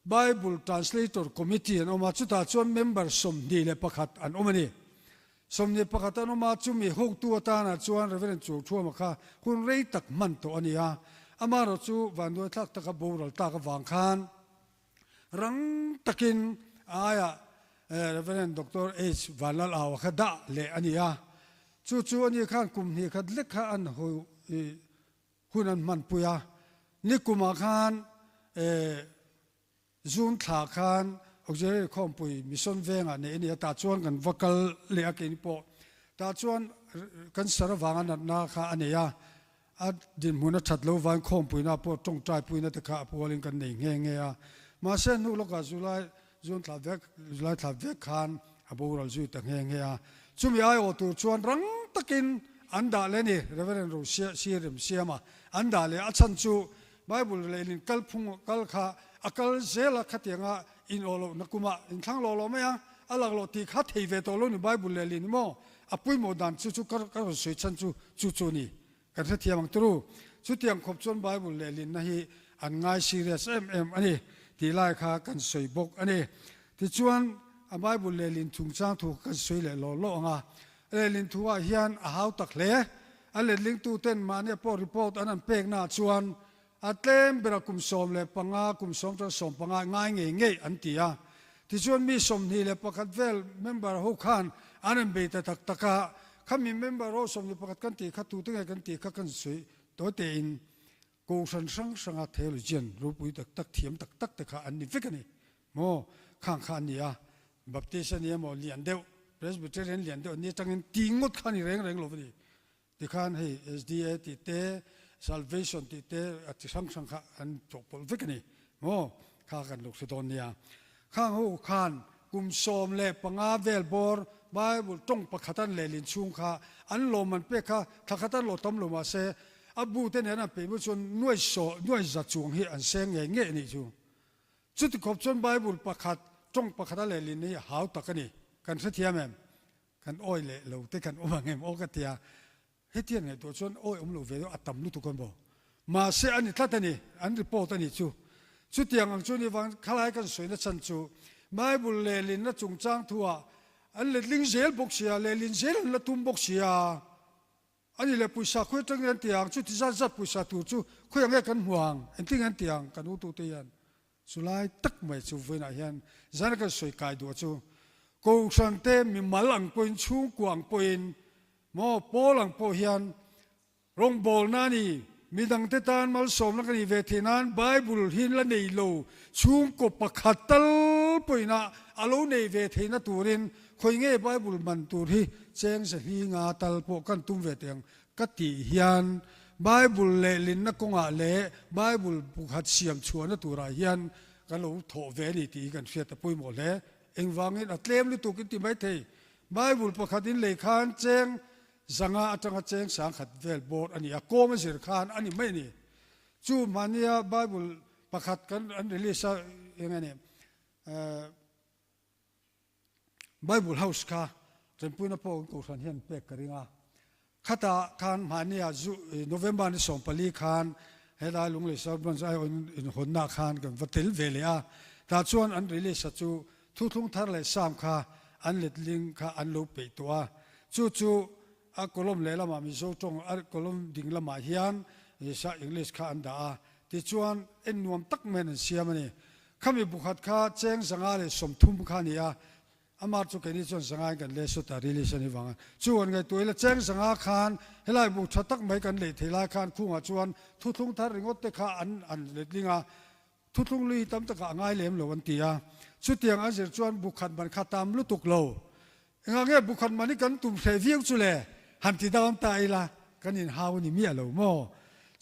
Bible Translator Committee an awm a, chutah chuan member 21 an awm a ni. 21 an awm a, chumi hotu atana chuan Reverend Chuauṭhuama kha hun rei tak hman tawh a ni a, amaherawh chu vanduaithlak taka boral tak avang khan, Rang takin a aiah Rev. Doctor H. Vanlal Aua kha dah leh a ni a. Chu chu ani khan kum hnih khat lek kha an hun an hmanpui a. Ni kumah khan June thla khan. Auxiliary Khawmpui Mission Vengah neih a ni a, tah chuan kan va kal leh a keini pawh. Tah chuan cancer avanga natna kha a nei a, a dinhmun a that lo vain khawmpuina pawh tawngtaipuina te kha a pualin kan nei nghe nghe a. Mahse hnu lawkah July June thla vek July thla vek khan a boral zui ta nghe nghe a. Chumi aiawh tur chuan rang takin an dah leh a ni, Reverend Ro Sir Remsiama an dah leh a chhan chu Bible leh in kal phung kal kha a kal zel a khatianga in awh loh na kumah in thlang lawh lawh mai a, a lak loh tih kha thei ve tawh lo ni Bible leh in maw a pawimawh dan chu chu ka rawn sawi chhan chu chu chu ni kan hrethiam ang turu. Chutiang khawp chuan Bible leh linna hi an ngai serious em em a ni tih lai kha kan sawi bawk a ni. Tichuan a Bible leh lin chungchang thu kha kan sawi leh lawh lawh ang a, Lehlin thuah hian a hau tak hle. A letlingtuten mahnia pawh report an an peknaah chuan a tlem bera kum 15, kum sawm tan 15 ngai ngei ngei an ti a. Tichuan mi 21 vel member ho khan an rawn bei ta tak tak a, khami member ho 21 kan tih kha tute nge kan tih kha kan sawi tawi tein Kohhran hrang hranga theologian ropui tak tak thiam tak tak te kha an ni vek a ni maw? Khang kha an ni a, Baptist a ni emaw lian deuh, Presbyterian lian deuh an ni atangin ti ngawt kha a ni reng reng lo a ni. Tikhan hei SDA tih te, Salvation tih te a chi hrang hrang kha an chawhpawlh vek a ni maw? Kha kan lo hre dawn nia. Khang ho khan kum 15 vel bawr Bible tawng pakhat an lehlin chhung kha an lawm an pek kha thla khat an lawh tam lo mahse a bu te nen an peih mu chuan nuai saw nuai za chuang hi an seng ngei ngei a nih chu. Chuti khawp chuan Bible pakhat tawng pakhat a lehlin hi hau tak a ni. Kan hrethiam em? Kan awi leh lo te kan awm ang em aw ka tia. Hetiang ngaihtuah chuan awi awm lo ve deuh a tam lutuk a maw? Mahse a ni tlat a ni, an report a nih chu. Chutiang ang chu ni vang khalai kan sawina chhan chu Bible lehlinna chungchang thuah an letling zel bawk sia, lehlin zel an la tum bawk sia. A ni leh pawisa khawi atangin an ti ang, chuti zat zat pawisa tur chu khawi ang nge kan hmu ang, engtin nge an ti ang kan utute hian. Chulai tak mai chu vawiinah hian zan kan sawi kai duh a chu Kohhran te mimal ang pawhin chhungkua ang pawhin maw pawl ang pawh hian rawngbawlna a ni midangte tan malsawmna ka nih ve theih nan Bible hi la nei lo chhungkaw pakhat tal pawhin a a lo nei ve theihna turin khawi nge Bible man tur hi cheng zahli nga tal pawh kan tum ve teh ang Ka tih hian Bible lehlinna kawngah leh Bible bukhat siam chhuahna turah hian ka lo thawh ve a ni tih hi kan hriat a pawimawh hle. Engvangin a tlem lutuk in ti maithei. Bible pakhat in lei khan cheng zanga atanga cheng sangkhat vel bawr a ni a, kawm a zir khan a ni mai a ni. Chu mahnia Bible pakhat kan an release a eng a ni Bible House kha tanpuina pawh Kohhran hian pek ka ring a. Khatah khan hmahnia zu November ni 14 khan helai Lunglei South Branch aiawh inhawnna khan kan va tel ve leh a. Tah chuan an release a chu thuthlung thar leh sam kha an letling kha an lo peih tawh a. Chu chu a column lehlamah Mizo tawng a column ding lamah hian English kha an dah a. Tichuan en nuam tak maiin an siam a ni. Khami bukhat kha cheng 130 kha a ni a, amah chu keini chuan zangain kan leh sut a, release a ni vang a. Chu an ngaihtuah ila cheng zanga khan helai bu tha tak mai kan leh thei lai khan khungah chuan thuthlung thar ringawt te kha an an letling a, thuthlung lui hi tam takah a ngai lem lo an ti a. Chutiang an zir chuan bukhat man kha tam lutuk lo. Engah nge bukhat man hi kan tum hreh viau chu le? Han ti dawn ta ila kan inhau a ni miah lo maw?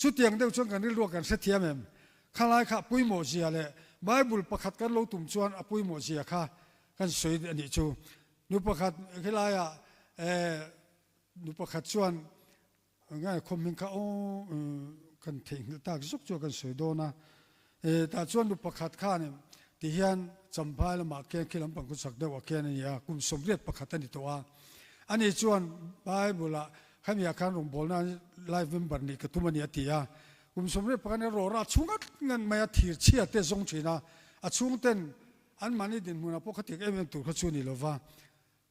Chutiang deuh chuan kan rilruah kan hrethiam em? Khalai kha a pawimawh zia leh Bible pakhat kan lo tum chuan a pawimawh zia kha kan sawi a nih chu. Nu pakhat khilaiah eh nu pakhat chuan ngai khawm hming kha aw kan theihnghilh tak zuk chu kan sawi dawn a. Eh tah chuan nu pakhat khan ti hian Champhai lamah khian khi lampang khu chak deuh ah khian a ni a, kum 81 a ni tawh a. Ani chuan Bible ah khamiah khan rawngbawlna life member nih ka tum a ni a ti a. Kum 81 in rawra a chhung ngat ngat mai a, thir chhia te zawng thin a, a chhung ten an mahni dinhmunah pawh khatik em em tur kha chu ni lova,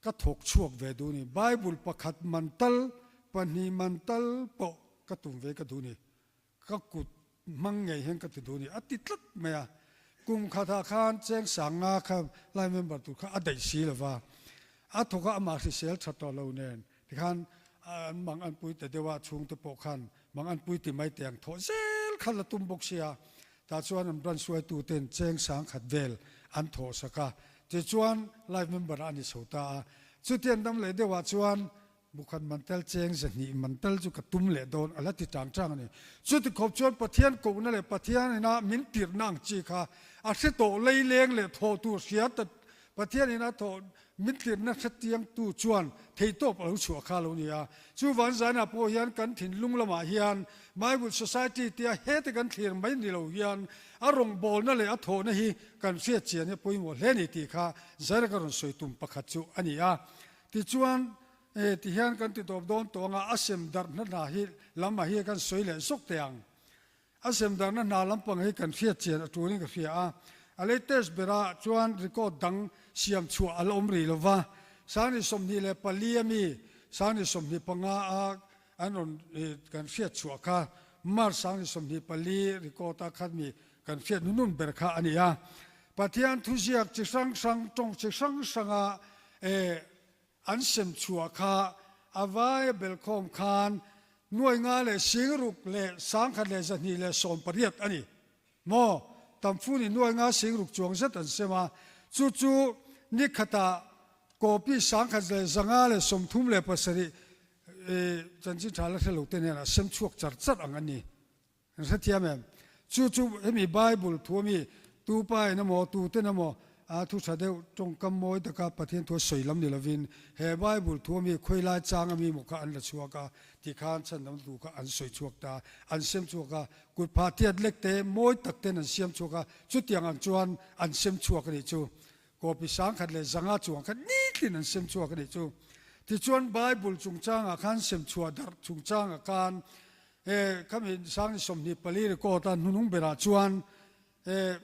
ka thawk chhuak ve duh ni. Bible pakhat man tal, pahnih man tal pawh ka tum ve ka duh ni. Ka kut hmang ngei hian ka ti duh ni a ti tlat mai a. Kum khatah khan cheng sang nga kha lai member tur kha a daih si lova, a thawk a amah hrisel tha tawh lo nen tikhan an mang an pui ta deuh a, chhungte pawh khan mang an pui ti mai teh ang thawh zel kha la tum bawk sia, tah chuan an branch hruaitu ten cheng sang khat vel an thawh sak a. Tichuan life member a ni chho ta a. Chutiang dam leh deuhah chuan Bukhat man tel cheng 200 man tel chu ka tum leh dawn a la ti tang tang a ni. Chuti khawp chuan Pathian kohna leh Pathian ina min tirhna ang chi kha a hre tawh leileng leh thawh tur hria ta Pathian ina thawh min tirhna hre tiangtu chuan theihtawp a lo chhuah kha lo ni a. Chuvan zanah pawh hian kan thinlung lamah hian Bible Society tia hete kan thlir mai ni lo hian a rawngbawlna leh a thawhna hi kan hriat chian hi a pawimawh hle ni tih kha Zaira ka rawn sawi tum pakhat chu a ni a. Tichuan, e, tihian kan ti tawp dawn tawh anga a sem darhna hna hi lamah hi kan sawi leh zawk teh ang. A sem darhna hna lampang hi kan hriat chian a tulin ka hria a. A latest berah chuan record dang siam chhuah a la awm rih lo va. Sangni 24 a mi, sangni 25 a an rawn kan hriat chhuah kha March sangni 24 record a khat mi kan hriat hnunun ber kha a ni a. Pathian thuziak chi hrang hrang, tawng chi hrang hranga e an sem chhuah kha a vai belkhawm khan nuai nga leh 60 leh 1128 a ni maw? Tamfuni nuai nga 60 chuang zet an sem a, chu chu ni khatah copy 1137 e chanchin tha la hre lo te nen a sem chhuak char char ang a ni. Kan hrethiam em? Chu chu hemi Bible thu ami tu pa in emaw tu ten emaw a thu tha deuh tawngkam mawi taka Pathian thu a sawi lam ni lovin he Bible thu ami khawilai chang ami maw kha an la chhuak a tikhan chhandam tu kha an sawi chhuak ta, an sem chhuak a, kut phah tiat lek te mawi tak ten an siam chhuak a, chutiang ang chuan an sem chhuak a nih chu. Copy 1100 chuang kha nitin an sem chhuak a nih chu. Tichuan Bible chungchangah khan sem chhuah darh chungchangah khan He khami sangni 24 record a hnunung berah chuan he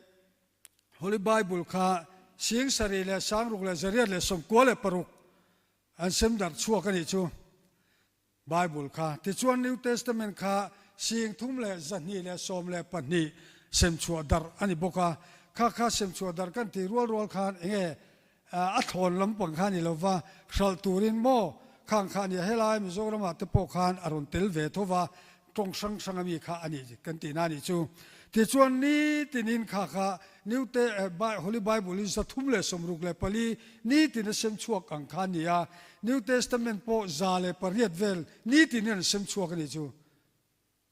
Holy Bible kha 7 leh 6 leh 896 an sem darh chhuak a nih chu Bible kha. Tichuan New Testament kha 3 leh 212 sem chhuah darh a ni bawk a. Kha kha sem chhuah darh kan tih rual rual khan enge A thlawn lampang kha a ni lova, hralh turin maw khang kha a ni a, helai Mizoramah te pawh khan a rawn tel ve tho va, tawng hrang hrang ami kha a ni kan tihna a nih chu. Tichuan nitinin kha kha New Te Holy Bible in 364 nitin a sem chhuak ang kha a ni a, New Testament pawh 108 vel nitinin an sem chhuak a nih chu.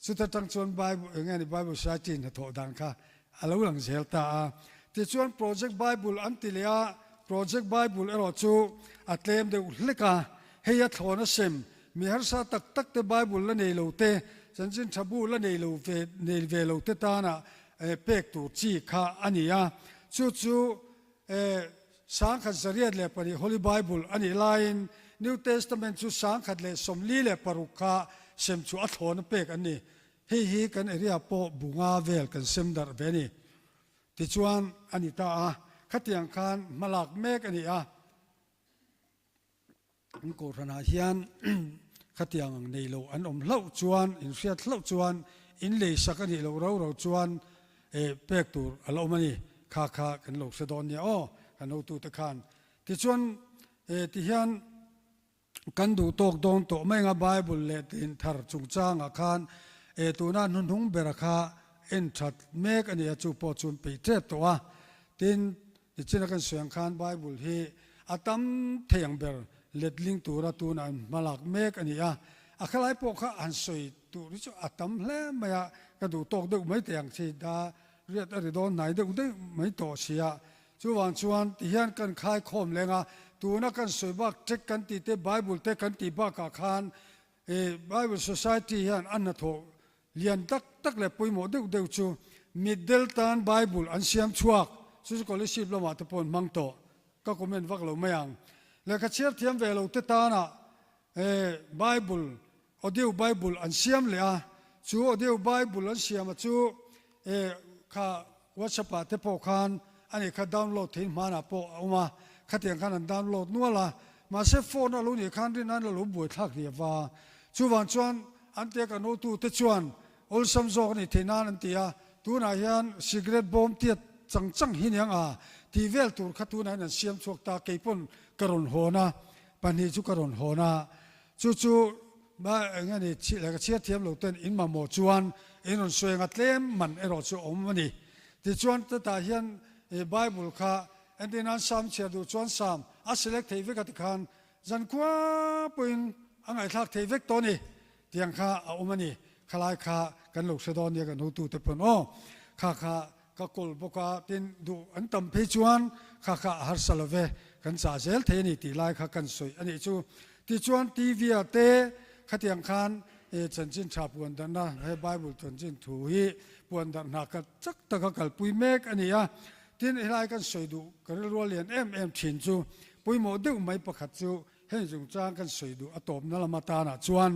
Chuta tang chuan Bible eng nge ni Bible Society hnathawh dan kha a lo lang zel ta a. Tichuan Project Bible an ti leh a, Project Bible erawh chu a tlem deuh hlek a, hei a thlawn a sem, mi harsa tak tak te Bible la nei lo te, chanchin tha bu la nei lo ve nei ve lo te tana pek tur chi kha a ni a. Chu chu 1102 Holy Bible a nih laiin New Testament chu 1046 kha sem chu a thlawn a pek an ni. Hei hi kan area pawh bu nga vel kan sem darh ve a ni. Tichuan a ni ta a, khatiang khan hmalak mek a ni a. An kohhranah hian khatiang ang nei lo an awm hlauh chuan, inhriat hlauh chuan, in lei sak a nih loh rau rau chuan pek tur a la awm a ni. Kha kha kan lo hre dawn nia aw, kan hotute khan. Tichuan tihian kan duh tawk dawn tawh mai anga Bible leh Tinthar chungchangah khan tuna hnuhnung bera kha en that mek a ni a, chu pawh chu an peih tep tawh a. Tin, Nichina kan sawi ang khan Bible hi a tam thei ang ber letling tura tunah an hmalak mek a ni a, a khalai pawh kha han sawi tur hi chu a tam hle mai a, ka duh tawk deuh mai teh ang chi da riat a ri dawn hnai deuh deuh mai tawh si a. Chuvang chuan tihian kan khai khawm leng a, tuna kan sawi bak ṭek kan tih te Bible te kan tih bakah khan Bible Society hian a hnathawh Lian tak tak leh pawimawh deuh deuh chu mitdel tan Bible an siam chhuak, chu chu scholarship lamah te pawh an hmang tawh. Ka comment vak lo mai ang. Lehkha chhiar thiam ve lo te tana Bible, audio Bible an siam leh a, chu audio Bible an siam a chu kha WhatsApp ah te pawh khan a nih kha download theihin hmanah pawh a awm a, khatiang khan an download nual a, mahse phone a lo nih khan rin an la lo buaithlak hle va. Chuvang chuan an tia kan hotu te chuan awlsam zawk a nih theih nan an ti a, tunah hian cigarette bawm tiat chang chang hi niang a tih vel tur kha tunah hian an siam chhuak ta, kei pawn ka rawn hawn a, pahnih chu ka rawn hawn a, chu chu eng nge ni lehkha chhiar thiam lo ten in mamawh chuan in rawn sawi anga tlem man erawh chu a awm a ni. Tichuan hetah hian. I Bible kha entir nan Sam chhiar duh chuan Sam a select theih vek a tikhan zankhua pawhin a ngaihthlak theih vek tawh a ni. Tiang kha a awm a ni. Khalai kha kan lo hre dawn nia kan hotute pawn aw. Kha kha ka kawl bawk a, tin duh an tam phei chuan kha kha a harsa lo ve, kan chah zel thei a ni tih lai kha kan sawi a nih chu. Tichuan TV ah te khatiang khan chanchin tha puan darhna he Bible chanchin thu hi puan darh hna khat chak taka kalpui mek a ni a. Tin helai kan sawi duh ka rilrual lian em em thin chu pawimawh deuh mai pakhat chu Heng chungchang kan sawi duh a tawpna lam atanah chuan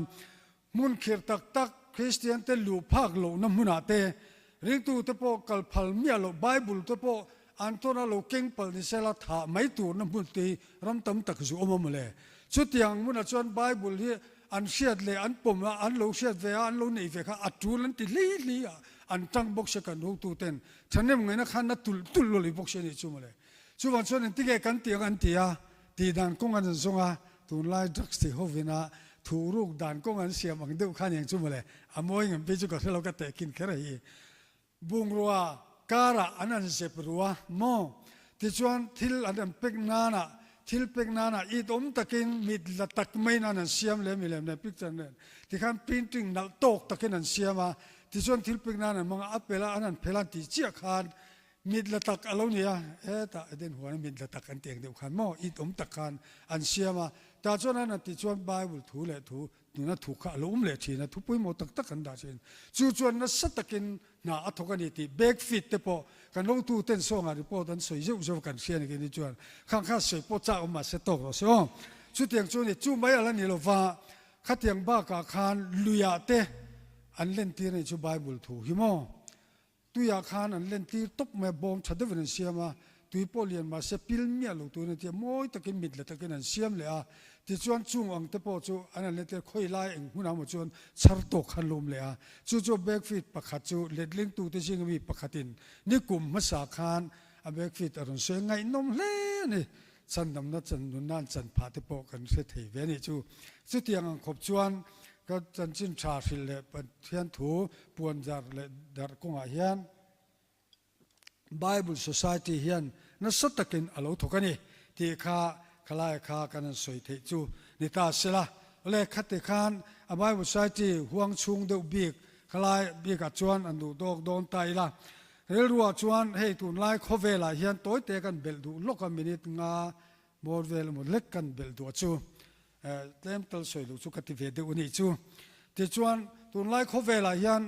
hmun khirh tak tak Kristian te luh phak lohna hmunah te, ringtute pawh kal phal miah loh Bible te pawh an tawna lo keng palh ni sela thah mai turna hmun te hi ram tam tak zu awm a mawle. Chutiang hmunah chuan Bible hi an hriat leh an pawm a, an lo hriat ve a, an lo neih ve kha a tul an ti hli hli a, an tang bawk sia kan hotuten thahnem ngaihna khan a tulh tulh lawlh bawk sia nih chu mawle. Chuvang chuan engtinge kan tih ang an ti a, Tih dan kawng an zawng a, tunlai drugs ti hovin a thuh ruk dan kawng an siam ang deuh khan eng chu mawle, a mawi ngam phei chu ka hre lo ka tehkhin kher a hi. Bungrua karah an an zep ru a maw? Tichuan thil an an pek nanah, thil pek nanah it awm takin mit la tak maiin an an siam leh mi lem nen picture nen tikhan printing nalh tawk takin an siam a, tichuan thil pek nan an hmang a, a pel a an han phel a an tih chiah khan Mit la tak a lo ni a, hetah Eden huana mit la tak an tih ang deuh khan maw, it awm tak khan an siam a, tah chuan an han tih chuan Bible thu leh thu nuna thu kha a lo awm leh thin a, thu pawimawh tak tak an dah thin. Chu chuan nasa takin hna a thawk a ni tih bag feed te pawh kan hotu ten sawngah report an sawi zeuh zeuh a kan hria ni kini chuan khang kha sawi pawh chak awm mahse tawk rawh se aw. Chutiang chu a ni, chu mai a la ni lova khatiang bakah khan luiah te an lentir a nih chu Bible thu hi maw. Tuiah khan an len tir tawp mai a, bawm tha deuhin an siam a, tui pawh lian mah se pil miah lo turin an ti a, mawi takin mit la takin an siam leh a, tichuan chung ang te pawh chu an han let tir khawi lai eng hmunah emaw chuan chhar tawk khan lum leh a, chu chu bag feed pakhat chu letlingtute zinga mi pakhatin nikum hmasa khan a bag feed a rawn sawi a, ngaihnawm hle a ni, Chandamna chan nunna an chan phah te pawh kan hre thei ve a nih chu. Chutiang ang khawp chuan ka chanchin tha hrilh leh Pathian thu puan zar leh darh kawngah hian Bible Society hian nasa takin a lo thawk a ni tih kha khalai kha kan han sawi theih chu ni ta sela. Awle khati khan a Bible Society huang chhung deuh bik khalai bikah chuan an duh dawk dawn ta ila. Rilruah chuan hei tunlai khawvelah hian tawite kan belh duh lawk a, minute nga bawr vel emaw lek kan belh duh a chu tlem tal sawi loh chu ka ti ve deuh a nih chu. Tichuan tunlai khawvelah hian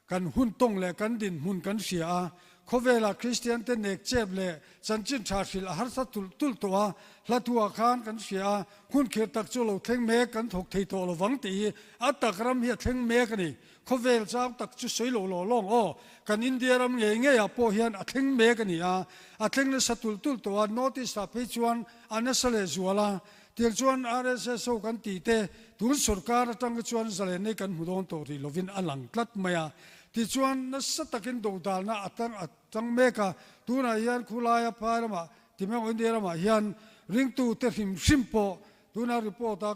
kan hun tawng leh kan dinhmun kan hria a, khawvelah Kristian te nek chep leh chanchin tha hrilh a harsa tulh tulh tawh a, hla thuah khan kan hria a, hun khirh tak chu lo thleng mek kan thawk thei tawh lovang tih hi a tak ram hi a thleng mek a ni. Khawvel chang tak chu sawi lo law lawng aw, kan India ram ngei ngei ah pawh hian a thleng mek a ni a, a thleng nasa tulh tulh tawh a, North East ah phei chuan a nasa leh zual a, tiang chuan RSS ho kan tih te tun sorkar atang hi chuan zalen nei kan hmu dawn tawh rih lovin a lang tlat mai a, tichuan nasa takin dodalna a tang a tang mek a, tunah hian khulaia phai ramah Timeng India ramah hian ringtu te hrim hrim pawh tuna report a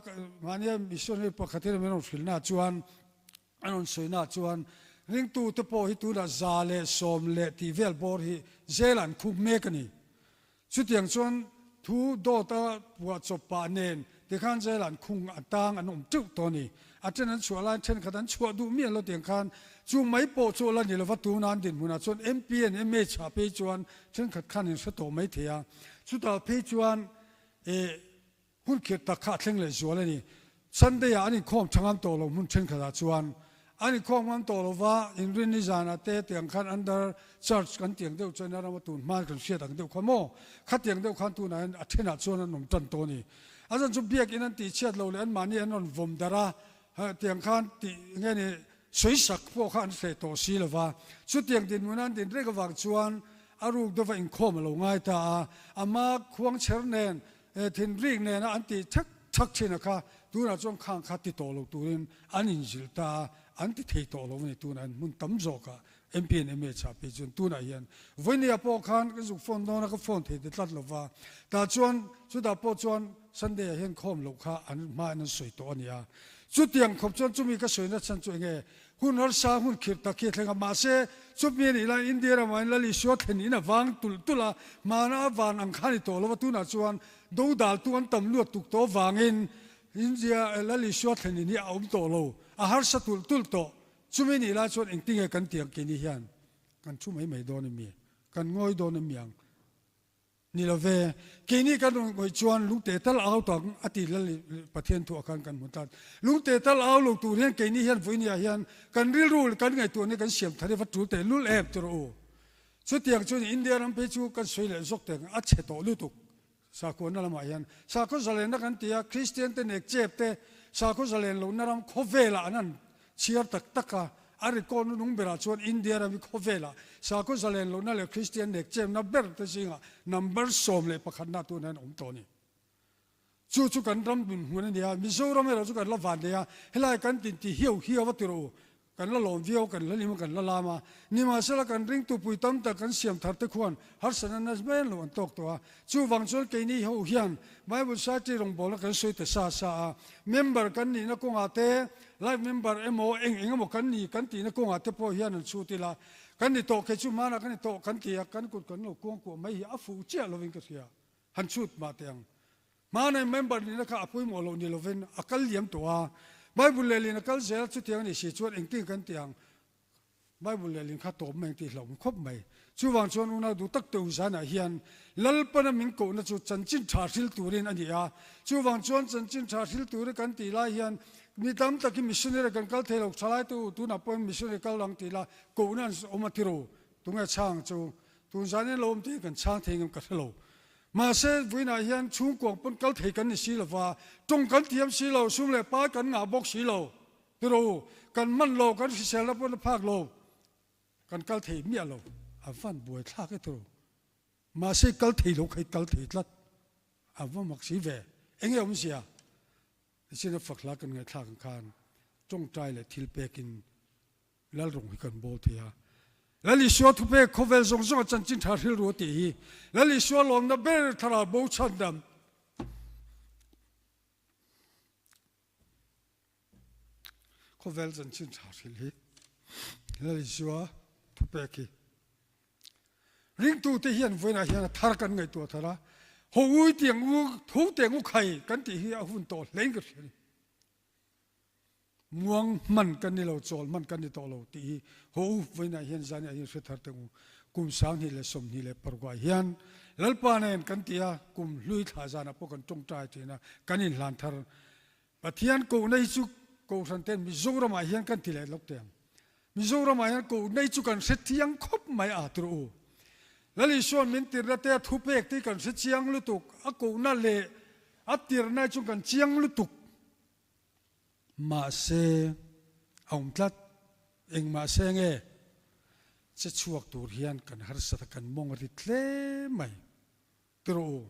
mahnia missionary pakhatin a min rawn hrilhna chuan An rawn sawi naah chuan ringtute pawh hi tunah 110 leh tih vel bawr hi zel an khup mek a ni. Chutiang chuan thu dawta puah chawp pah nen tikhan zel an khung a tang an awm teuh tawh a ni. A then an chhuah laiin thenkhat an chhuah duh miah lo tiang khan chung mai pawh chu la ni lova tuna an dinhmunah chuan MP and MH ah phei chuan thenkhat khan in hre tawh mai thei a. Chutah phei chuan eh Hun khirh tak kha a thleng leh zual a ni. Sunday ah an inkhawm tha ngam tawh lo hmun thenkhat ah chuan an inkhawm ngam tawh lo va, inrinni zan ah te tiang khan under church kan tiang deuh chuan a rama tun hma kan hriat ang deuh kha maw khatiang deuh khan tunah hian a then ah chuan an awm tan tawh a ni. A zan chu biakin an tihchhiat lo leh anmahni an rawn vawm darh a, tiang khan tih nge ni sawisak pawh kha an hreh tawh si lo va. Chutiang dinhmun an din reng avang chuan a ruk deuha inkhawm a lo ngai ta a, ama khuangcher nen He thinrik nena an tih thak thak thin a kha tunah chuan khang kha ti tawh lo turin an inzilh ta a, an ti thei tawh lo a ni. Tunah hian hmun tam zawkah MP and MH ah phei chuan tunah hian vawinia pawh khan ka zuk phone dawn a, ka phone thei ti tlat lo va, tah chuan chutah pawh chuan Sunday ah hian khawm loh kha an hmain an sawi tawh a ni a. Chutiang khawp chuan chumi ka sawina chhan chu enge hun harsa hun khirh tak hi a thleng a, mahse chumi a nih laiin India ramah hian Lal Isua thlen in a vang tulh tulh a, hmana a van ang kha a ni tawh lo va, tunah chuan dodaltu an tam luat tuk tawh avangin India Lal Isua thlen in hi a awm tawh lo, a harsa tulh tulh tawh. Chumi nih lai chuan engtinge kan ti ang keini hian kan thu mai mai dawn em mi? Kan ngawi dawn em mi ang? Ni lo ve, keini kan rawn ngawih chuan lungte tal au tak a ti lal Pathian thuah khan kan hmu tlat. Lungte tal au lo tur hian keini hian vawinia hian kan rilru kan ngaihtuahna kan siam thar hi va tul teh lul em tawh rawh u. Chutiang chuan India ram phei chu kan sawi leh zawk teh ang a chhe tawh lutuk sakhuana lamah hian. Sakhaw zalenna kan ti a, Kristian te nek chep te sakhaw zalen lohna ram khawvelah an han Chhiar tak tak a, a record nung berah chuan India ram hi khawvelah sakhaw zalen lohna leh Kristian nek chemna ber te zingah number 11 na tun hian awm tawh a ni. Chu chu kan ram nun hmun a ni a, Mizoram erawh chu kan la van nei a, helai kan tin ti hiau hiau a ti rawh u, kan la lawm viau, kan la lim a, kan la lam a, nimahsela kan ringtu pui tam tak kan siam thar te khuan harsatna nasa mai an lo an tawk tawh a, chuvang chuan keini ho hian Bible Society rawngbawlna kan sawi ta sa sa a, member kan nihna kawngah te, Life member emaw eng eng emaw kan ni kan tihna kawngah te pawh hian an chhut ila, kan ni tawh kei chu hmanah kan ni tawh kan ti a, kan kut kan lo kuang kuah mai hi a fuh chiah lovin ka hria, han chhut mah teh ang. Hmanah member nihna kha a pawimawh loh ni lovin a kal liam tawh a, Bible lehlin a kal zel a, chutiang a nih si chuan engtin kan ti ang? Bible lehlin kha tawp mai ang tih hlauhawm khawp mai. Chuvang chuan unau duh tak teh u zanah hian Lalpana min kohna chu chanchin tha hril turin a ni a. Chuvang chuan chanchin tha hril turi kan tih lai hian mi tam takin missionary kan kal thei lo, thalai te u tunah pawhin missionary kal ang tih la kohna an awm a ti ro. Tunge chhang chu tun zanin lo awm te hi kan chhang thei ngam ka hre lo. Mahse vawiinah hian chhungkuang pawn kal thei kan ni si lova, tawng kan thiam si lo, sum leh pai kan ngah bawk si lo. Ti rawh u, kan man lo, kan hriselna pawn a phak lo, kan kal thei miah lo, a van buai thlak e ti rawh u. Mahse kal thei lo kha i kal thei tlat, a va mak si ve, enge awmzia? Nichin a fak hla kan ngaihthlak ang khan tawngtai leh thil pekin Lalrung hi kan bawl thei a. Lal Isua thupek khawvel zawng zawnga chanchin tha hrilru a tih hi Lal Isua lawmna ber thlarau bo chhandam. Khawvel chanchin tha hrilh hi Lal Isua thupek hi ringtute hian vawiinah hian a thar kan ngaihtuah thar a, ho ui tiang u tho tiang u khai kan tih hi a hun tawh hlein ka hria a ni. Muang hman kan ni lo, chawl hman kan ni tawh lo tih hi ho u vawiinah hian zaniah hian hre thar teh u. Kum 2026 hian Lalpa nen kan ti a, kum hlui thlah zanah pawh kan tawngtai thin a, kan inhlan thar. Pathian kohna hi chu Kohhran ten Mizoramah hian kan ti leh lawk teh ang. Mizoramah hian kohna hi chu kan hre chiang khawp mai a tur u. Lal Isua'n min tirna te a thupek te hi kan hre chiang lutuk, a kohna leh a tirna hi chu kan chiang lutuk. Mahse a awm tlat, engmah se nge che chhuak tur hian kan harsat a kan mawng a rit hle mai. Ti rawh u.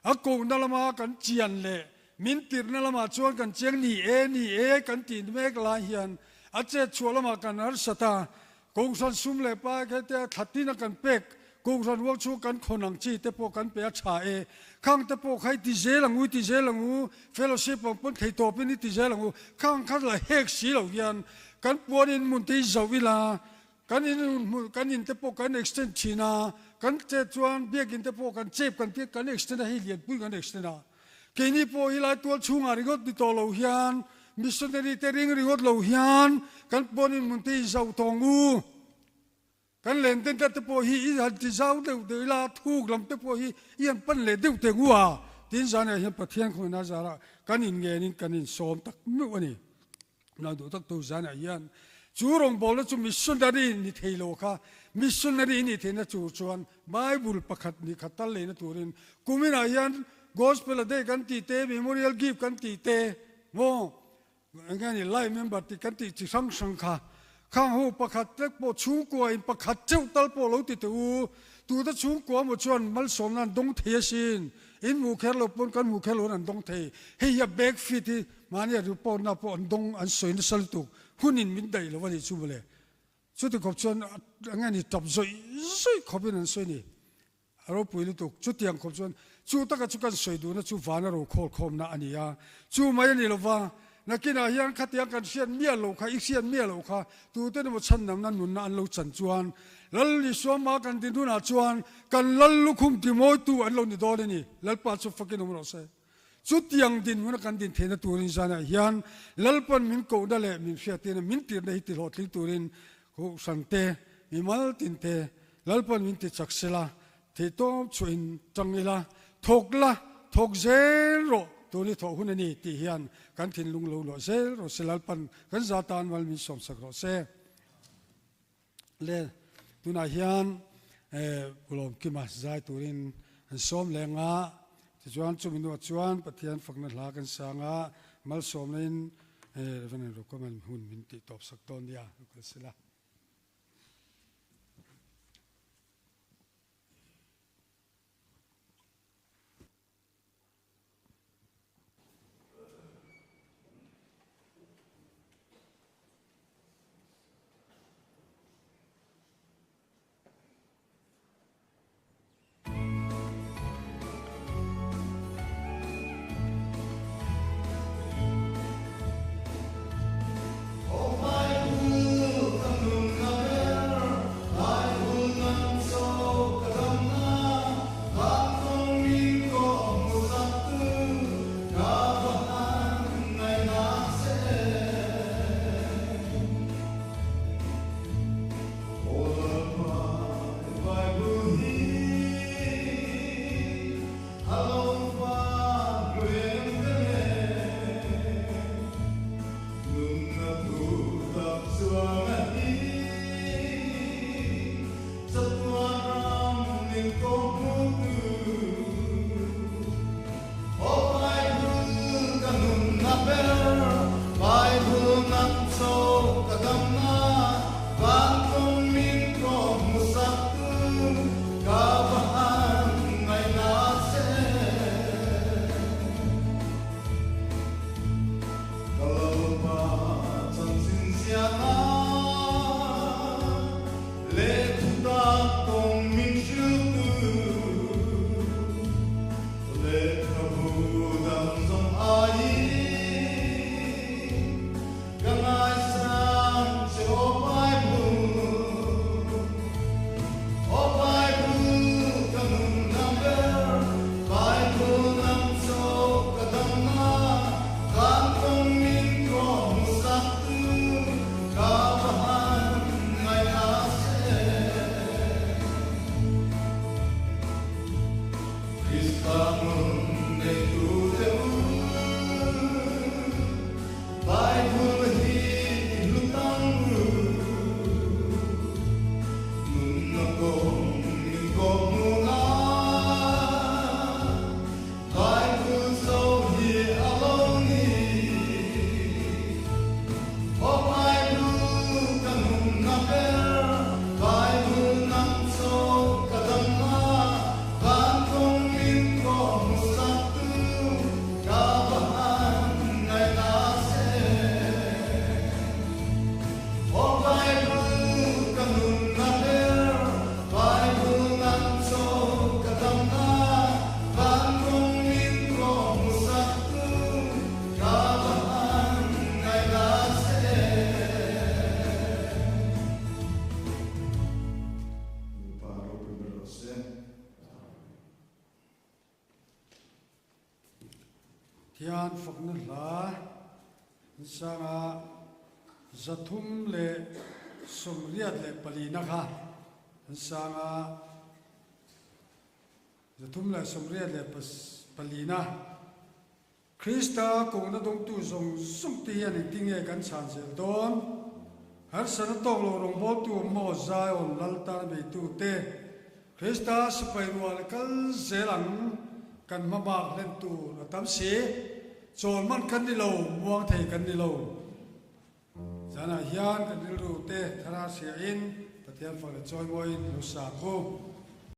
A kohna lama kan chian leh min tirhna lamah chuan kan chiang ni e, ni e kan tih mek lai hian a chet chhuah lamah kan harsat a, Kohhran sum leh pai kha te a thla tin a kan pek, Kohhran rual chhung kan khawn ang chi te pawh kan pe a tha e, khang te pawh kha i ti zel ang u, i ti zel ang u, fellowship ang pawn thei tawpin i ti zel ang u, khang kha la hek si lo hian kan puan in hmun te hi zauh ila, Kan in hmun kan in te pawh kan extend thin a, kan chet chuan biakin te pawh kan chep kan tih kan extend a, hei lianpui kan extend a. Keini pawh hi lai tual chhungah ringawt ni tawh lo hian missionary te ring ringawt lo hian kan pawn in hmun te i zauh tawng u. Kan len den te pawh hi i han ti zau deuh deuh ila thuk lam te pawh hi i han pan leh deuh teng u a, tin zanah hian Pathian khawngaihna zarah kan in ngenin kan in sawm tak meuh a ni. Nau duh tak tu zanah hian chu rawngbawlna chu missionary ni thei lo kha missionary ni theihna tur chuan Bible pakhat ni khat tal leina turin kuminah hian Gospel a day kan tih te, Memorial Gift kan tih te maw enge ni Life Member tih kan tih chi hrang hrang kha khang ho pakhat tlek pawh chhungkua in pakhat cheuh tal pawh lo ti teh u tute chhungkua maw chuan malsawmna an dawng thei asin in hmuh kher lo pawn kan hmuh kher lo an dawng thei hei hi a back fit hi Mahni a report na pawh an dawng an sawi nasa lutuk hunin min daih lo a nih chu mawle. Chuti khawp chuan enge ni tap zawih zawih khawpin an sawi ni. A ropui lutuk. Chutiang khawp chuan chu taka chu kan sawi duhna chu vana ro khawl khawmna a ni a. Chu mai a ni lova. Nakinah hian khatiang kan hriat miah loh kha, i hriat miah loh kha, tute emaw chhandamna nunna an lo chan chuan Lal Isua hma kan din hunah chuan kan Lal lukhum timawitu an lo ni dawn a ni. Lalpa chu fakin awm rawh se. Chutiang dinhmuna kan din theihna turin zanah hian Lalpan min kohna leh min hriattirna min tirhna hi tihlawhtling turin Kohhran te, mimal tin te Lalpan min ti chak sela, theihtawp chhuahin tang ila, thawk la, thawk zel rawh, tun hi thawh hun a ni tih hian kan thinlung lo luah zel rawh se, Lalpan kan za tan mal min sawmsak rawh se. Le tunah hian Pulawm Kima zai turin an sawm leng a, tichuan chumi hnuah chuan Pathian fakna hla kan sang a, malsawmna in Reverend Rokaman hun min tih tawp sak dawn nia, lo kal sela. Thian fakna hla sanga 384 kha an sanga 384. Krista kohna dawngtu zawng zawng te hian engtin nge kan chhan zel dawn? Harsatna tawk lo rawngbawltu maw Zion lal tan beitu te Krista sipai rual kal zel ang kan hma bak hlen tur a tam si. Chawl man kan ni lo, muang thei kan ni lo. Zanah hian kan rilru te thara hria in Pathian fak leh chawimawiin lo sa khu.